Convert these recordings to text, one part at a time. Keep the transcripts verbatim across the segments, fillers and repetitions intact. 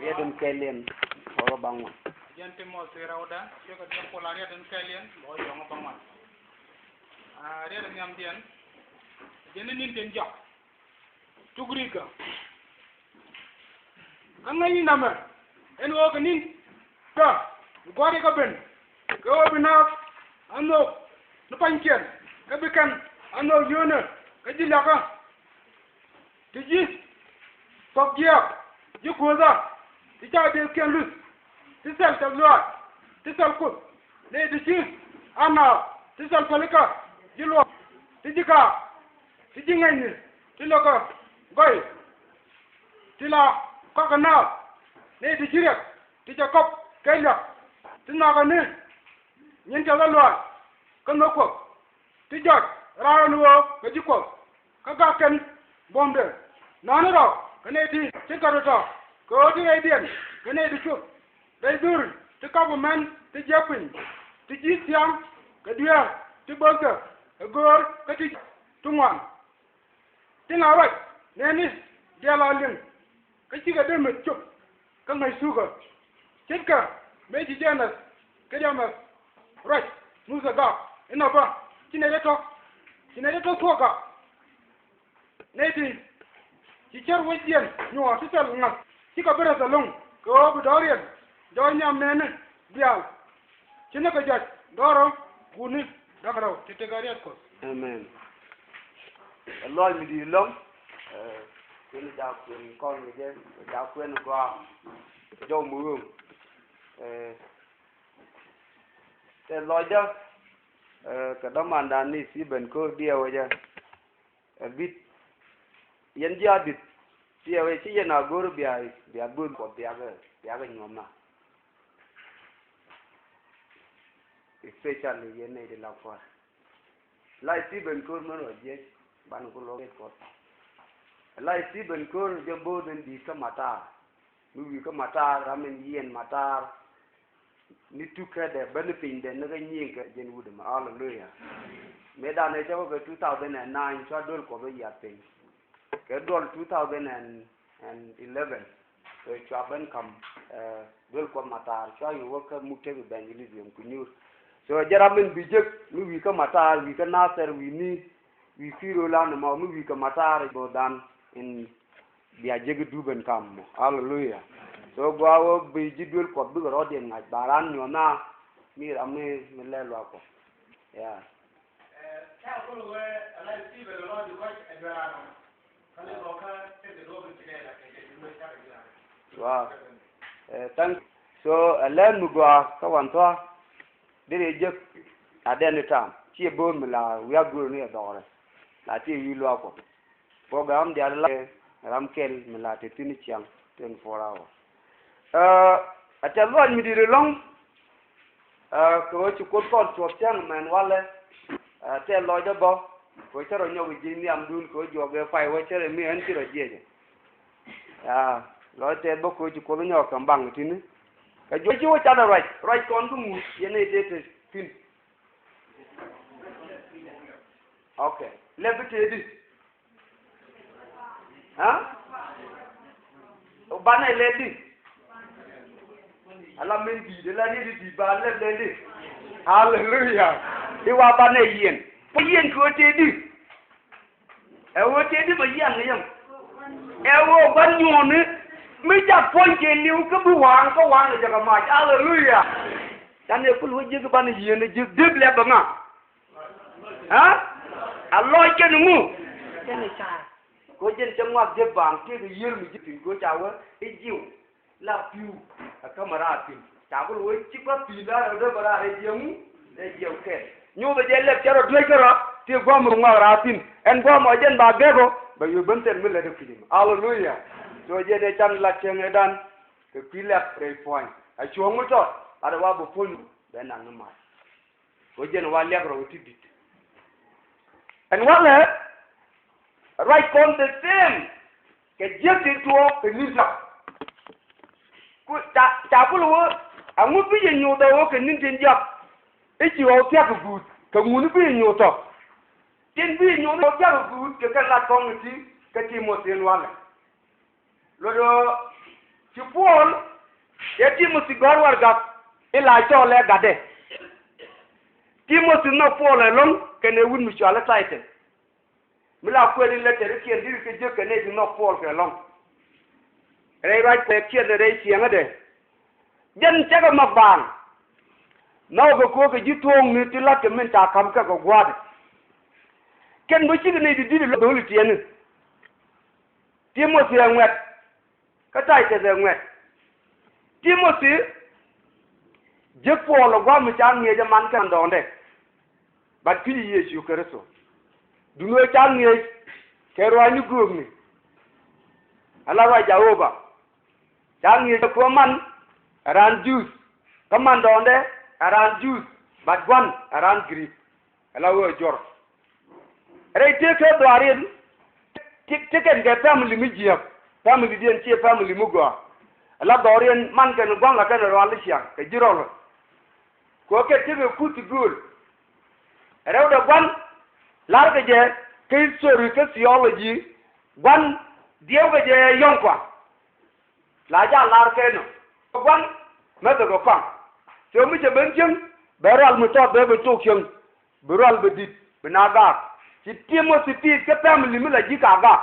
Riɛt in kɛl yɛn bɔrɔ baŋ wan. Jɛn Timothi rɛwdɛ, cio̱k kɛ diɛn Pol a riɛt in kɛl yɛn bɔrɔ jɔŋ baŋ wan. A riɛt in nhiamdiɛn, jɛn in ni̱n tin jɔak. Cuk ri̱i̱kä. Kä ŋäcni nɛmɛ ɛn ɣöö kɛ ni̱n kä bi gua̱a̱th ikä ben, kɛ ɣöö bi naath a nhök ni pa̱nykiɛn, kä bi kɛn a nhök yio̱o̱nɛ kä ji̱ liakä. Ti ji̱ thuɔ̱k jiääk, ji̱ kuäthä, ti ca dëëthkiɛn luth, ti thil tɛth lɔaac, ti thil Kuoth, nɛy ti ci a naath, ti thil pälikä, ji̱ luɔ̱k, ti ji̱ kaak, ti ji̱ ŋäcni, ti lɔkä gɔy, ti la kɔakɛ naath, nɛy ti ci riɛk, ti cɛ kɔp kɛ liak, ti nhɔakɛ ni nyin tɛth lɔaac, kä nhök Kuɔth, ti jɔc raar ɛn ɣöö kɛ ji̱ Kuɔth, kä gak kɛn buɔ̱mdɛ. Nɔ̱ɔ̱ni rɔ kɛ nɛy ti ci kɛ rɔ tɔ̱, kɛ ɣöö ti rɛydiɛn kɛ nɛy ti cuth, rɛy dhur ti kap mɛn ti jiäk piny, ti ji̱ thia̱a̱ŋ kɛ dueer, ti böthkɛ ɛ göör kä ti ti ŋuan. Tin la ruac nɛɛni diaal a liŋ, kä cikɛ dee met cop kä ŋäc thukä. Ce̱tkɛ mëë ci Jɛnɛth kä Jɛmɛth ruac Muthɛ gak inɔ bä, ci nɛy tɔ̱, ci nɛy tɔ̱ thuɔ̱k gak. Nɛy ti ci cär wecdiɛn nyuɔɔth ti thil ŋa̱th, cikɛ bi räth ɛlɔ̱ŋ kɛ ɣöö bi dɔ̱ɔ̱riɛn jɔɔc nhiam nɛɛni diaal. Ci ni kɛ jɔc dɔ̱rä guuni da̱k rɛw ti tekɛ riɛt Kuɔth. Amen. Ɛ lɔc mi di̱i̱t ɛlɔ̱ŋ, ɛ, kuen jaak kuɛn kɔn kɛ jɛ, jaak kuɛn gɔaa, jɔw mi ɣööŋ. Ɛ, tɛ lɔcdä, ɛ, kɛ dämandan ni Stephen Ko̱r diɛw ɛ jɛ. Ɛ bit, yɛn ji̱ a bit, ti ɛ wee ci yɛn a go̱r bia, bia go̱r kɔ bia kɛ, bia kɛ nyuɔ̱m na. Especially yɛn nɛy ti la kua̱r. La Stephen Ko̱r mɛn rɔ jiɛc, ban ku lo̱k kɛ kuɔth. La Stephen Ko̱r jɛ bo̱o̱th in di̱i̱t kä matar. Mi wi̱i̱ kä matar, ram in yiɛn matar. Ni tukädɛ bä ni pinydɛ ni kä nyiŋkɛ jɛn wut ɛmɛ. Hallelujah. Mëë danɛ cä wä kɛ two thousand and nine cua duel Kuɔth wä yiath piny. Kɛ duɔl two thousand and eleven kɛ cua ben kam, eh, duel Kuɔth matar cua yo̱o̱ wä kä muk tek evangelism ku nyuur. So jɛ ram in bi jek mi wi̱i̱ kä matar, wi̱i̱ kä Nathɛr, wi̱i̱ ni, wi̱i̱ ki̱i̱r ɣöö lan ɛmɔ mi wi̱i̱ kä matar bo̱o̱th dan in bia jek i̱ dup ɛn kam mɔ. Hallelujah. So gua wä bi ji̱ duel Kuɔth bikɛ rɔɔdiɛn ŋa̱c ba ran nyuɔ̱th na mi ram mi, mi lɛ luak Kuɔth. Yeah. Wow. Eh, thank you. So, ɛ lɛn mi gua kä wan thua. Dee jek a dɛn ni tam. Ciɛ bo̱o̱n mi la wiak duel ni ɛ dhɔrɛ. La ciɛ yi luak Kuɔth. Program diaal la ram kɛl mi la te thi̱n ciaŋ twenty-four hour. Ɛ, a tɛth lɔc mi di̱i̱t ɛlɔ̱ŋ, ɛ, kɛ ɣöö ci Kuoth kɔn cuɔp cäŋ mɛn walɛ, ɛ, tɛth lɔcdä bä, kɛ ɣöö cä rɔ nyɔk ji̱ nhiamdun kɛ ɣöö juɔk ɛ pay wä cä rɛ mi ɣän ci rɔ jiɛcɛ. Ya, lɔc tɛth bä kɛ ɣöö ci Kuoth nyɔk kɛ baŋ ti̱ni. Kɛ juɔc ci wä canɛ ruac, ruac kɔn kä ŋu, yɛn ɛ tëë te thi̱n. Ok, lɛp bi tëëdi. Ha? Banɛ lɛ di. Ala min di de la ni di di ba lɛ lɛ di. Hallelujah. Di wa banɛ yɛn. Pu yɛn ko te di. Ɛ wo te di ba yɛn ni yɛn. Ɛ wo ban nyoni. Mi ja pon ke liu ke bu wan ko wan le jaga ma. Hallelujah. Dan e kul wo jig ban yɛn jig dib lɛ ba nga. Ha? A lɔc kɛn ŋu? Kɛ jɛn cɛ ŋuak jɛ baŋ tëëkɛ yiël mi ji̱ piny go̱o̱c a wä i̱ jiw la pi̱w ɛ kä mɛ raar thi̱n. Ca bi lo̱c ci bä pi̱i̱ la rɛw dee bä raar ɛ jiɛŋ ŋu? Ɛ jiɛŋ kɛn. Nyuuthɛ jɛ lɛp cɛ rɔ duec kärɔa tëë gua̱a̱m mi ŋuak raar thi̱n. Ɛn gua̱a̱m ɔ jɛn ba gɛk ɔ bɛ yo̱o̱ ben thil mi lät ɛ kui̱c ɛmɛ. Aleluya. So jɛn ɛ can la cieŋ ɛ dan kɛ kui̱ lɛp rɛy puɔ̱ny. A cuɔ̱ɔ̱ŋ mi tɔt a rɛ wa bɛ puɔ̱ny bɛ naŋ ni mac. Kɛ jɛn wa liak rɔw ti di̱t. Ɛn walɛ ruac kɔn the same kɛ jiäk tin tuɔɔk kɛ ni̱n diɔ̱k. Ku ca, ca bul wä aŋu bi yɛ nyuuth ɛ wä kɛ ni̱n tin diɔ̱k. I̱ ci ɣɔw thia̱k kɛ guut kɛ ŋuni bi yɛ nyuuth ɔ. Tin bi yɛ nyuuth ɣɔw thia̱k kɛ guut kɛ kɛ lat kɔn kɛ ti kɛ ti mɔ thin walɛ. Luɔt ɣöö Ci Puɔl cɛ Timothi gɔ̱r warɛgak in la cɔɔl ɛ gatdɛ. Timothi nhɔk Puɔl ɛlɔ̱ŋ kɛnɛ wut mi cɔal i̱ Taitɔth. Mi la kuɛɛni lɛtɛrikiɛn di̱t kɛ jek kɛ nɛy ti nhɔk Puɔl kɛ ɛlɔ̱ŋ. Rɛy ruac kɛ kiɛn rɛy ciɛŋädɛ. Jɛn cakɛ ma baaŋ. Nhɔkɛ kɛ ko̱o̱k kɛ ji̱ thuɔ̱ɔ̱ŋni ti la̱tkɛ min ca ka̱m kɛ kɛ gua̱a̱thdɛ. Kɛn bä cikɛ nɛy ti di̱t ilɔ dho̱li tiɛni. Timothi ɛ ŋuɛ̈t. Kä Taitɔth ɛ ŋuɛ̈t. Timothi jek Puɔl ɛ gua̱a̱th mi ca ŋi̱eec ɛ man kɛn dɔ̱ɔ̱ndɛ. Bat kui̱c Yecu Kritho. Duŋni ɣöö ca ŋi̱eec kɛ ruaacni göökni. Ala ruac Jehova. Ca ŋi̱eec ɛ kuäär man ɛ raan Juudh. Kä man dɔ̱ɔ̱ndɛ ɛ raan Juudh. Bat gua̱n ɛ raan Grik. Ala ɣöö jɔr. Rɛy tëëkɛ dhɔaariɛn ti, ti kɛn kɛ family mi jiääk. Family diɛn ciɛ family mi gɔaa. Ala dhɔriɛn man kɛn gua̱n la kɛn rual i̱ ciaŋ kɛ ji̱ rɔl. Kɛ ɣöö kɛ tëëkɛ kuth ti gööl. Rɛwdɛ gua̱n la̱rkɛ jɛ kä history kä theology. Gua̱n diɛwkɛ jɛ yɔ̱ŋ kua. La jaa lar kɛ nɔ. Gua̱n mɛ bɛ kɛ kɔaŋ. Cɛ mi cɛ ben cieŋ bɛ rual mi tɔt bɛ ben thok cieŋ. Bi rual bɛ di̱t bi na gaak. Ci Timothi piith kä family mi la ji̱ ka gaak.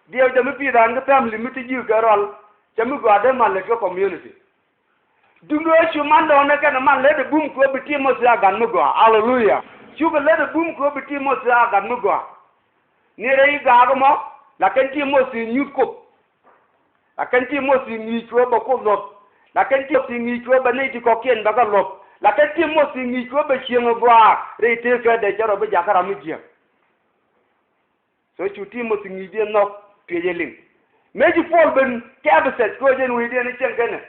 Diɛw jɛ mi piith an kä family mi ti ji̱ kɛ rual. Cɛ mi gɔaa dee man lät kä community. Duŋdu ɛ cu man dɔɔnɛ kɛnɛ man lät ɛ bum kɛ ɣöö bi Timothi a gat mi gɔaa. Aleluya. Cukɛ lät ɛ bum kɛ ɣöö bi Timothi a gat mi gɔaa. Ni rɛy gaak ɛmɔ la kɛn Timothi nyuth Kuoth. La kɛn Timothi ŋi̱i̱c cuɛ bɛ Kuoth luɔth. La kɛn Timothi ŋi̱i̱c cuɛ bɛ nɛy ti kɔ̱kiɛn bɛ kɛ luɔth. La kɛn Timothi ŋi̱i̱c cuɛ bɛ cieŋ ɛ gɔaa rɛy tëëkädɛ cɛ rɔ bi jakä ram mi jiääk. So cu Timothi ŋi̱i̱c diɛn nhɔk piec ɛ liŋ. Mëë ci Puɔl ben kä Ɛpɛthɛth kɛ ɣöö jɛn wecdiɛn i̱ cieŋ kɛnɛ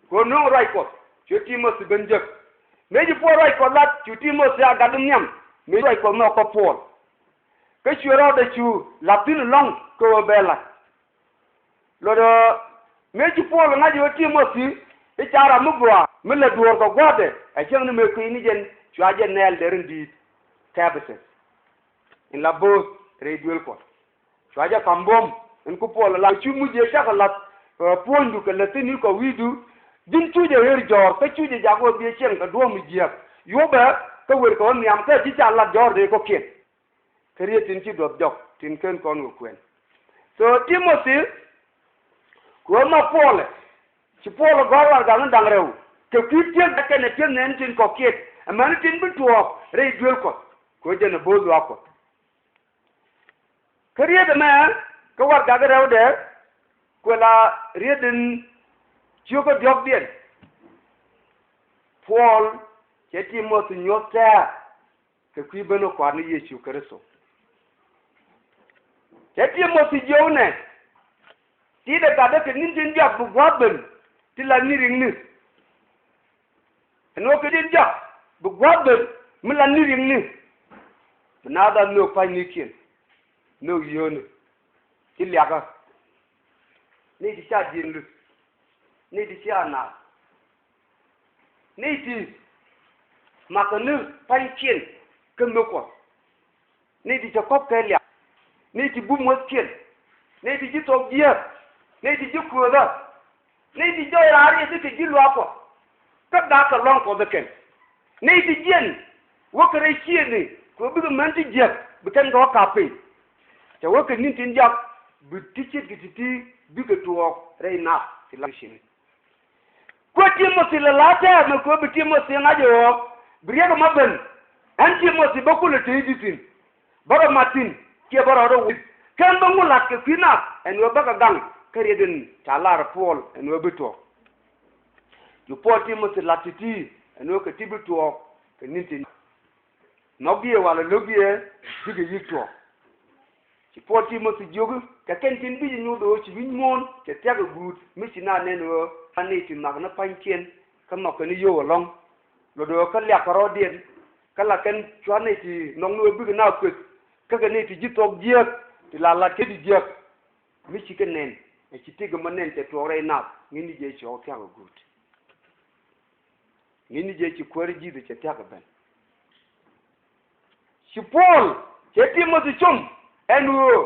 kɛ ɣöö nööŋ ruac Kuɔth cu Timothi ben jek. Mëë ci Puɔl ruac Kuɔth lat cu Timothi a gat in nhiam mëë ci ruac Kuɔth nhɔk kä Puɔl. Kä cuɛ rɔɔdɛ cu la̱th thi̱n ɛlɔ̱ŋ kɛ ɣöö bɛ la̱t. Luɔtdɛ mëë ci Puɔl ŋa̱c ɣöö Timothi i̱ ca ram mi gɔaa mi lät duɔ̱ɔ̱r kɛ gua̱a̱thdɛ ɛ cäŋ ni mëë kui̱ni jɛn cua jɛ nɛɛl dee rin di̱i̱t kä Ɛpɛthɛth. In la bo̱o̱th rɛy duël Kuɔth cua jɛ ka̱m buɔ̱m in ku Puɔl ɛ la cu muc yɛ cakɛ la̱th. Puɔ̱nydu kɛ läthi̱ni kɛ wi̱i̱du ji̱n cu jɛ ɣer jɔ̱ɔ̱r kä cu jɛ jak ɣöö bi ɛ cieŋ kɛ duɔ̱ɔ̱p mi jiääk. Yuɔpɛ kä wër kɛ ɣä nhiam kä ji̱ ca la̱t jɔ̱ɔ̱r dee kɔ̱kiɛn. Kä riet tin ci duɔth jɔk tin ken kɔn kɛ kuɛn. So Timothi kɛ ɣöö ma Puɔlɛ ci Puɔl gɔ̱r warɛgak ni da̱ŋ rɛw kɛ kui̱ tiek ɛ kɛnɛ tiek nɛɛni tin kɔ̱kiɛn. Amäni tin bi tuɔɔk rɛy duel Kuɔth kɛ ɣöö jɛn ɛ bo̱o̱th luaak Kuɔth. Kä riet ɛmɛ kä warɛgak rɛwdɛ kuɛ la riet in cio̱kä diɔ̱kdiɛn. Puɔl cɛ Timothi nyuɔ̱th tɛ̱̈ɛ̱̈ kɛ kui̱ ben ɛ Kua̱r ni Yecu Kritho. Cɛ Timothi jiök nɛ ti dee gatdä kɛ ni̱n tin diɔ̱k bi gua̱a̱th ben ti la ni ri̱ŋni. Ɛn ɣöö kɛ tin diɔ̱k bi gua̱a̱th ben mi la ni ri̱ŋni. Bi naath a nhök pa̱nynikiɛn nhök yio̱o̱ni ti liakä. Ni ti ca ji̱n luth ni ti ca naath. Ni ti makä ni pa̱nykiɛn kä mi Kuɔth. Ni ti cɛ kɔp kɛ liak. Ni ti bum wäthkiɛn. Ni ti ji̱ thok jiääk. Ni ti ji̱ kuääthä. Ni ti jɔɔc raan riɛth kɛ ji̱ luaak Kuɔth. Kä gak kɛ luaŋ Kuɔth ɛ kɛn. Ni ti jiɛn wä kɛ rɛy ciëëni kɛ ɣöö bikɛ män ti jiäk bi kɛn kɛ wä kap piny. Cɛ wä kɛ ni̱n tin jak bi ti ce̱tkɛ ti̱ti̱ bikɛ tuɔɔk rɛy naath ti la ciëëni. Kuɛ Timothi lɛ la̱a̱t tɛɛr mɛ kuɛ bi Timothi ŋa̱c ɛ ɣöö bi riɛk ɛmɔ ben. Ɛn Timothi bä kulɛ te i̱di thi̱n bä rɔ mat thi̱n kiɛ bä rɔ rɔ wi̱i̱ kɛn bä ŋu la̱t kɛ kui̱ nath ɛn ɣöö bäkɛ gaŋ kä riet in ca lar ɛ Puɔl ɛn ɣöö bi tuɔɔk. Cu Puɔl Timothi la̱t ti̱ti̱ ɛn ɣöö kɛ ti bi tuɔɔk kɛ ni̱n tin. Nhɔk biɛ walɛ lo̱k biɛ bikɛ yi̱k tuɔɔk. Ci Puɔl Timothi jiök kɛ kɛn tin bi ci nyuth ɣöö ci wi̱c muɔ̱ɔ̱n cɛ thia̱k ɛ guut mi ci na nɛn ɣöö a nɛy ti nhɔk ni pa̱nykiɛn kä nhɔk kɛn i̱ yio̱w ɛlɔ̱ŋ. Luɔt ɣöö kä liak kärɔɔdiɛn kä la kɛn cua̱r nɛy ti nhɔk ni ɣöö bikɛ na kueth kä kɛ nɛy ti ji̱ thuɔ̱k jiääk ti la lat kä ti jiääk. Mi ci kɛ nɛn ɛ ci tëk ɛmɔ nɛn cɛ tuɔɔk rɛy naath ŋi̱ni jɛ cɔɔk thia̱k ɛ guut. Ŋi̱ni jɛ ci kuäär Ji̱thɛ cɛ thia̱k ɛ ben. Ci Puɔl cɛ Timothi com ɛn ɣöö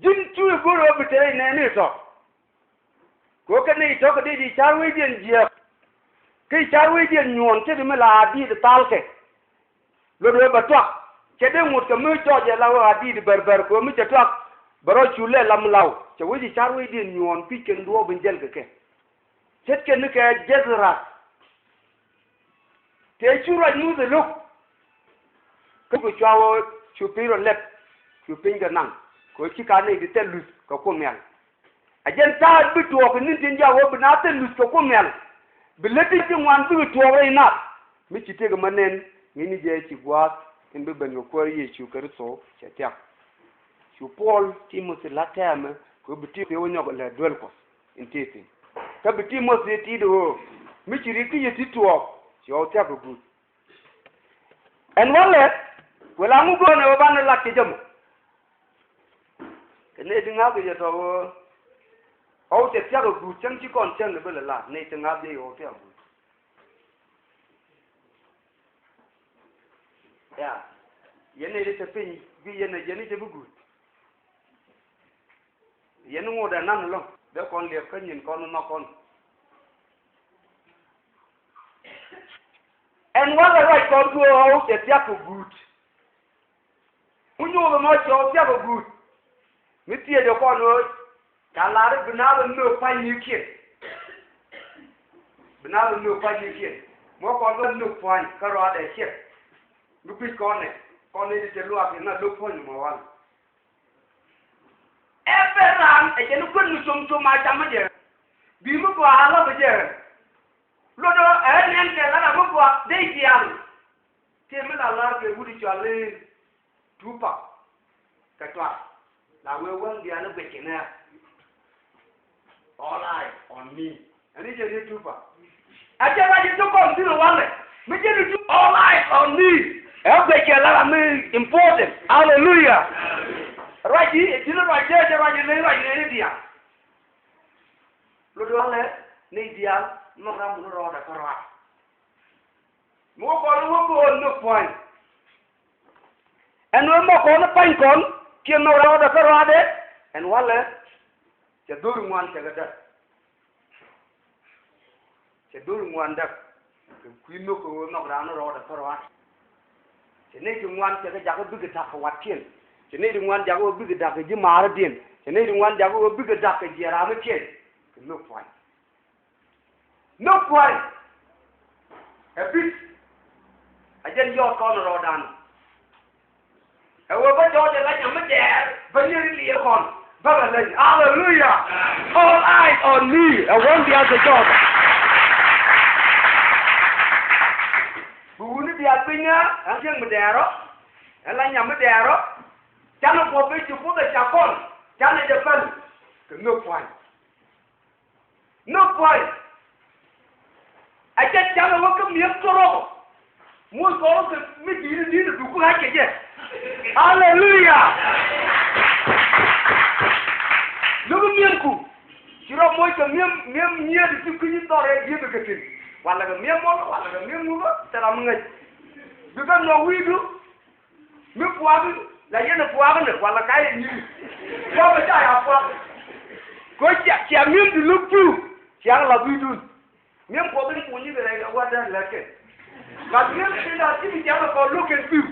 ji̱n cu i̱ go̱r ɣöö bi te rɛy nɛɛni tɔ̱. Kɛ ɣöö kɛ nɛy tɔ̱ kɛ dee ji̱ ca̱r wecdiɛn jiääk, kä ji̱ ca̱r wecdiɛn nyuɔ̱ɔ̱n ce̱t mi la a di̱i̱t thalkɛ. Luɔt wee bɛ tuak, cɛ dee ŋot kɛ mi jɔɔc ɛ la wee a di̱i̱t bɛrbɛr kɛ ɣöö mi cɛ tuak, bɛ rɔ cu lɛ lam law, cɛ wec ji̱ ca̱r wecdiɛn nyuɔ̱ɔ̱n kui̱c kɛn duɔ̱ɔ̱p in jäl kɛ kɛ. Ce̱tkɛ ni kɛ Jethɛra. Tëë cu ruac Muthɛ lo̱k. Kä cu cua ɣöö cu piny rɔ lɛp, cu piny kɛ naŋ, kɛ ɣöö ci ka nɛy ti thil luth kɛ Kuoth Nhial. A jɛn ta̱a̱ bi tuɔɔk kɛ ni̱n tin jɔak ɣöö bi naath thil luth kɛ Kuoth Nhial. Bi lät ti ti ŋuan bikɛ tuɔɔk rɛy naath. Mi ci tëëkɛ ma nɛn, ŋi̱ni jɛ ci gua̱a̱th in bi ben kɛ Kuäär Yecu Kritho cɛ thia̱k. Cu Puɔl Timothi la̱t tɛmɛ kɛ ɣöö bi Timothi wä nyɔk lɛ duel Kuɔth in tëë thi̱n. Kä bi Timothi ti̱i̱t ɣöö mi ci ri̱k kä yɛ ti tuɔɔk, ci ɣɔw thia̱k kɛ guut. Ɛn walɛ, wëë la ŋu go̱o̱nɛ wä banɛ lat kɛ jɛ mɔ. Kɛ nɛy ti ŋa̱th kɛ jɛ tɔ̱ ɣöö ɣɔw cɛ thia̱k kɛ guut, cäŋ ci kɔn cäŋ ni bä lɛ lat, nɛy ti ŋa̱th jɛ ɣɔw thia̱k kɛ guut. Ya, yɛn nɛy ti te piny, bi yɛn ɛ yɛn i̱ cɛ bi guut. Yɛn ŋot ɛ nan ɛlɔ̱ŋ, dee kɔn liɛp kä nyin kɔn nhɔk kɔn. Ɛn walɛ ruac kɔn kɛ ɣöö ɣɔw cɛ thia̱k kɛ guut. Ŋu nyoth ɛmɔ cɛ ɣɔw thia̱k kɛ guut. Mi thiecɛ kɔn ɣöö ca lar i̱ bi naath ɛ nhök pa̱nynikiɛn. Bi naath ɛ nhök pa̱nynikiɛn. Mɔ kɔn bä nhök pua̱ny kä rɔaadɛ ciɛk. Mi guic kɔn ɛ, kɔn ɛ ti te luaak in a lo̱k puɔ̱ny mɔ wal. Ɛ ben raan ɛ jɛn kuän mi com com a cam mi jɛ. Bi mi gɔaa a lap ɛ jɛ. Luɔt ɛ nɛn kɛ lat a mi gɔaa dee jial. Tëë mi la lar kɛ wut i̱ cɔal i̱ Tupac kɛ Tupac. La wee wäŋ diaal i̱ guic kɛ nɛɛr. All eyes on me. Ɛn i̱ jɛ ni Tupac. A jɛ ruac i̱ ti kɔn thi̱n walɛ. Mi jɛ ni Tupac, all eyes on me. Ɛ guic kɛ lar a mi important. Hallelujah. Ruac i̱, ɛ ji̱n ruac dee jɛ ruac i̱ leny ruac nɛɛni diaal. Lot walɛ ni diaal nhɔk ram mun rɔɔdɛ kä rɔaadɛ. Mi wä kɔn wä bi ɣöö nhök pua̱ny. Ɛn wee mɔ kɔn pa̱ny kɔn kiɛ nhök rɔɔdɛ kä rɔaadɛ. Ɛn walɛ cɛ dho̱r ŋuan cɛ kɛ däk. Cɛ dho̱r ŋuan däk. Kɛ kui̱ nhök kɛ ɣöö nhɔk raan rɔɔdɛ kä rɔaadɛ. Cɛ nɛy ti ŋuan cɛ kɛ jakä bikɛ da̱k kɛ watkiɛn. Cɛ nɛy ti ŋuan jakä ɣöö bikɛ da̱k kɛ ji̱ maarädiɛn. Cɛ nɛy ti ŋuan jakä ɣöö bikɛ da̱k kɛ jiɛɛraamikiɛn. Kɛ nhök pua̱ny. Nhök pua̱ny. Ɛ bit. A jɛn yɔɔt kɔn rɔɔdan. Ɛ wee bä jɔɔcɛ la nyam mi dɛɛr bä nyeri liɛ kɔn. Bä bɛ leny. Hallelujah. All eyes on me. Ɛ wee bia kɛ jɔɔcɛ. Bi wuni diaal piny ni ɛn cieŋ mi dɛɛr ɔ. Ɛn la nyam mi dɛɛr ɔ. Canɛ kuɔth bi ci puth ɛ ca kɔn. Canɛ jɛ päl. Kɛ nhök pua̱ny. Nhök pua̱ny. A cɛ canɛ wä kä mi̱em torok. Muc kɔn kɛ mi di̱i̱t di̱i̱t duk ku ŋa̱c kɛ jɛ. Aleluya. Nhök mi̱emku. Ci rɔ moc kɛ mi̱em, mi̱em nyiet ti kui̱ny thɔrɛ dieth kɛ thi̱n. Walɛ kɛ mi̱em mɔl, walɛ kɛ mi̱em ŋukä, thil ram mi ŋäc. Bikɛ nhɔk wi̱i̱du. Mi pua̱a̱k la yɛn ɛ pua̱a̱k ni wala ka yɛ nyi̱i̱. Pua̱a̱k ɛ ca ya pua̱a̱k. Kɛ cia cia mi̱em ti lo̱k pi̱w cia la bi̱i̱dun. Mi̱em kuɔth in kuny i̱ kɛ rɛy kɛ wa̱t dee lɛt kɛ. Gat mi̱em ti la ti mi cia kɛ kɔn lo̱k kɛn pi̱w.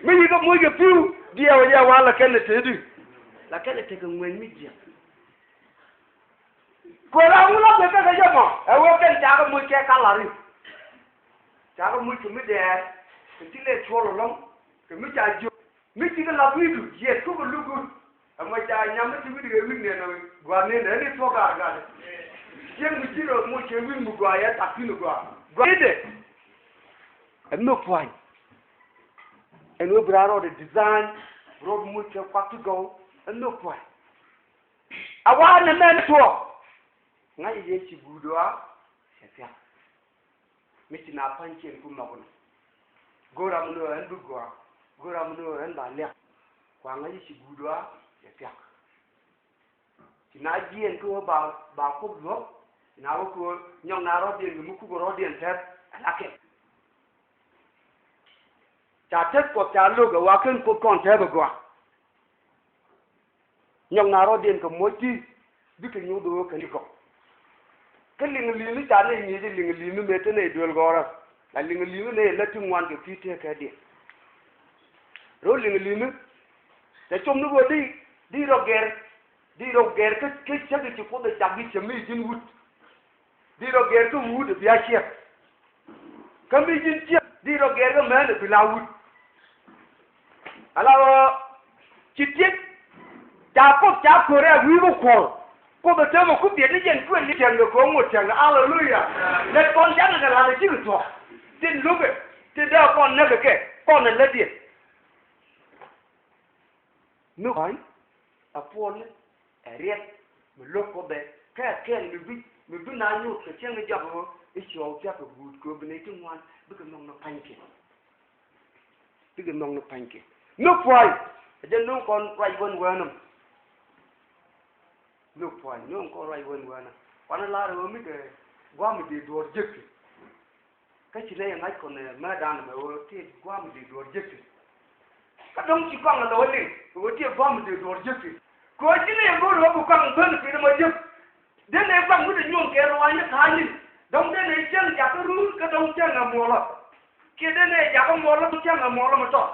Mi yi kɛ moc kɛ pi̱w diɛw ɛ yɛ wa̱a̱ la kɛn ɛ tëëdi. La kɛn ɛ tekɛ ŋuɛny mi jiɛk. Kɛ ram mi la bɛ kɛ kɛ jɛ mɔ ɛ wee kɛn ca kɛ moc kɛ kalari. Ca kɛ muc kɛ mi dɛɛr kɛ ti lɛ cuɔl ɛlɔ̱ŋ kɛ mi ca jiök mi cikɛ lap wi̱i̱du jiɛt kukɛ luk wut. Ɛmɔ ca nyam mi ti wi̱i̱du kɛ wi̱i̱ nɛn ɛ gua̱a̱r nɛn ɛ ni thuɔ̱k gaar gaar. Ciek mi ci rɔ muc kɛ wi̱i̱ mi gua̱a̱r yɛ tak thi̱n ɛ gua̱a̱r gua̱a̱r idɛ. Ɛ nhök pua̱ny. Ɛn ɣöö bi raan rɔɔdɛ design rɔɔd muc kɛ kuak ti gɔw. Ɛ nhök pua̱ny. A wa̱a̱ nɛ mɛn tuɔɔk. Ŋa̱c yɛ ci guut ɣɔaa cɛ thia̱k. Mi ci na pa̱nykiɛn ku nhɔk ni. Go̱o̱r ram ni ɣöö ɣän bi gɔaa. Go̱o̱r ram ni ɣöö ɣän ba liak. Kua ŋa̱c yɛ ci guut ɣɔaa cɛ thia̱k. Ci na jiɛɛn ki ɣöö ba, ba kuɔth luɔ̱k. Ci na wä ki ɣöö nyɔk na rɔ̱diɛn kɛ mi kuk rɔ̱diɛn tɛth. Ala kɛn. Ca tɛth kuɔth ca lo̱k ɛ wa ken kuoth kɔn tɛth ɛ gɔaa. Nyɔk na rɔ̱diɛn kɛ moc ti bikɛ nyuth ɣöö kɛn ikɔ. Kä liŋ li̱ni ca nɛy ŋi̱i̱c liŋ li̱ni mëë te nɛy duel gɔ̱rä. La liŋ li̱ni nɛy lät ti ŋuan kɛ pi̱i̱ tëëkädiɛn. Rɔ liŋ li̱ni. Cɛ com ni ɣöö di, di rɔ gɛr. Di rɔ gɛr kä, kä cäk i̱ ci Kuoth ɛ cak i̱ cɛ mi ji̱n wut. Di rɔ gɛr kä wut ɛ bia ciɛk. Kä mi ji̱n ciɛk di rɔ gɛr kä mɛn ɛ bi la wut. Ala ɣöö ci tiek ca Kuoth ca ko̱r ɛ wi̱i̱ bi kuɔr. Kuoth ɛ täämɛ ku biɛt ni jɛn kuën ni cäŋ kɛ ko̱o̱ŋ ŋot cäŋ. Aleluya. Lät kɔn ja̱ŋ kɛ la̱t ɛ cikɛ thuɔ̱k. Tin lukɛ tin dee kɔn näk kɛ kɔn ɛ lätdiɛn. Nhök pua̱ny ɛ puɔl ni ɛ riɛk mi lo̱k Kuoth ɛ kɛ ɛ kɛl mi bi, mi bi na nyuuth kɛ cieŋ i̱ jɔak ɣöö i̱ cɔɔk thia̱k kɛ guut kɛ ɣöö bi nɛy ti ŋuan bikɛ nhɔk ni pa̱nykiɛn. Bikɛ nhɔk ni pa̱nykiɛn. Nhök pua̱ny ɛ jɛn no̱o̱ŋ kɔn ruac wän wänä. Nhök pua̱ny no̱o̱ŋ kɔn ruac wän wänä. Kuanɛ lar ɣöö mi kɛ gua̱a̱th mi dee duɔ̱ɔ̱r jek thi̱n. Kä ci nɛy ɛ ŋa̱c kɔn ɛ mɛ̈tdan ɛmɛ ɣöö tëë gua̱a̱th mi dee duɔ̱ɔ̱r jek thi̱n. Kä dɔ̱ŋ ci kɔaŋ ɛ lɛ wä liŋ ɣöö tëë gua̱a̱th mi dee duɔ̱ɔ̱r jek thi̱n. Kɛ ɣöö ci nɛy ɛ go̱o̱r ɣöö bi kɔaŋ ben piny ɛmɔ jek. Dee nɛy kɔaŋ wi̱cdɛ nyuɔ̱ŋ kɛ ruaacni ka̱a̱cni. Dɔ̱ŋ dee nɛy cäŋ jakä run kä dɔ̱ŋ cäŋ ɛ muɔlä. Kiɛ dee nɛy jakä muɔlä cäŋ ɛ muɔlä mi tɔt.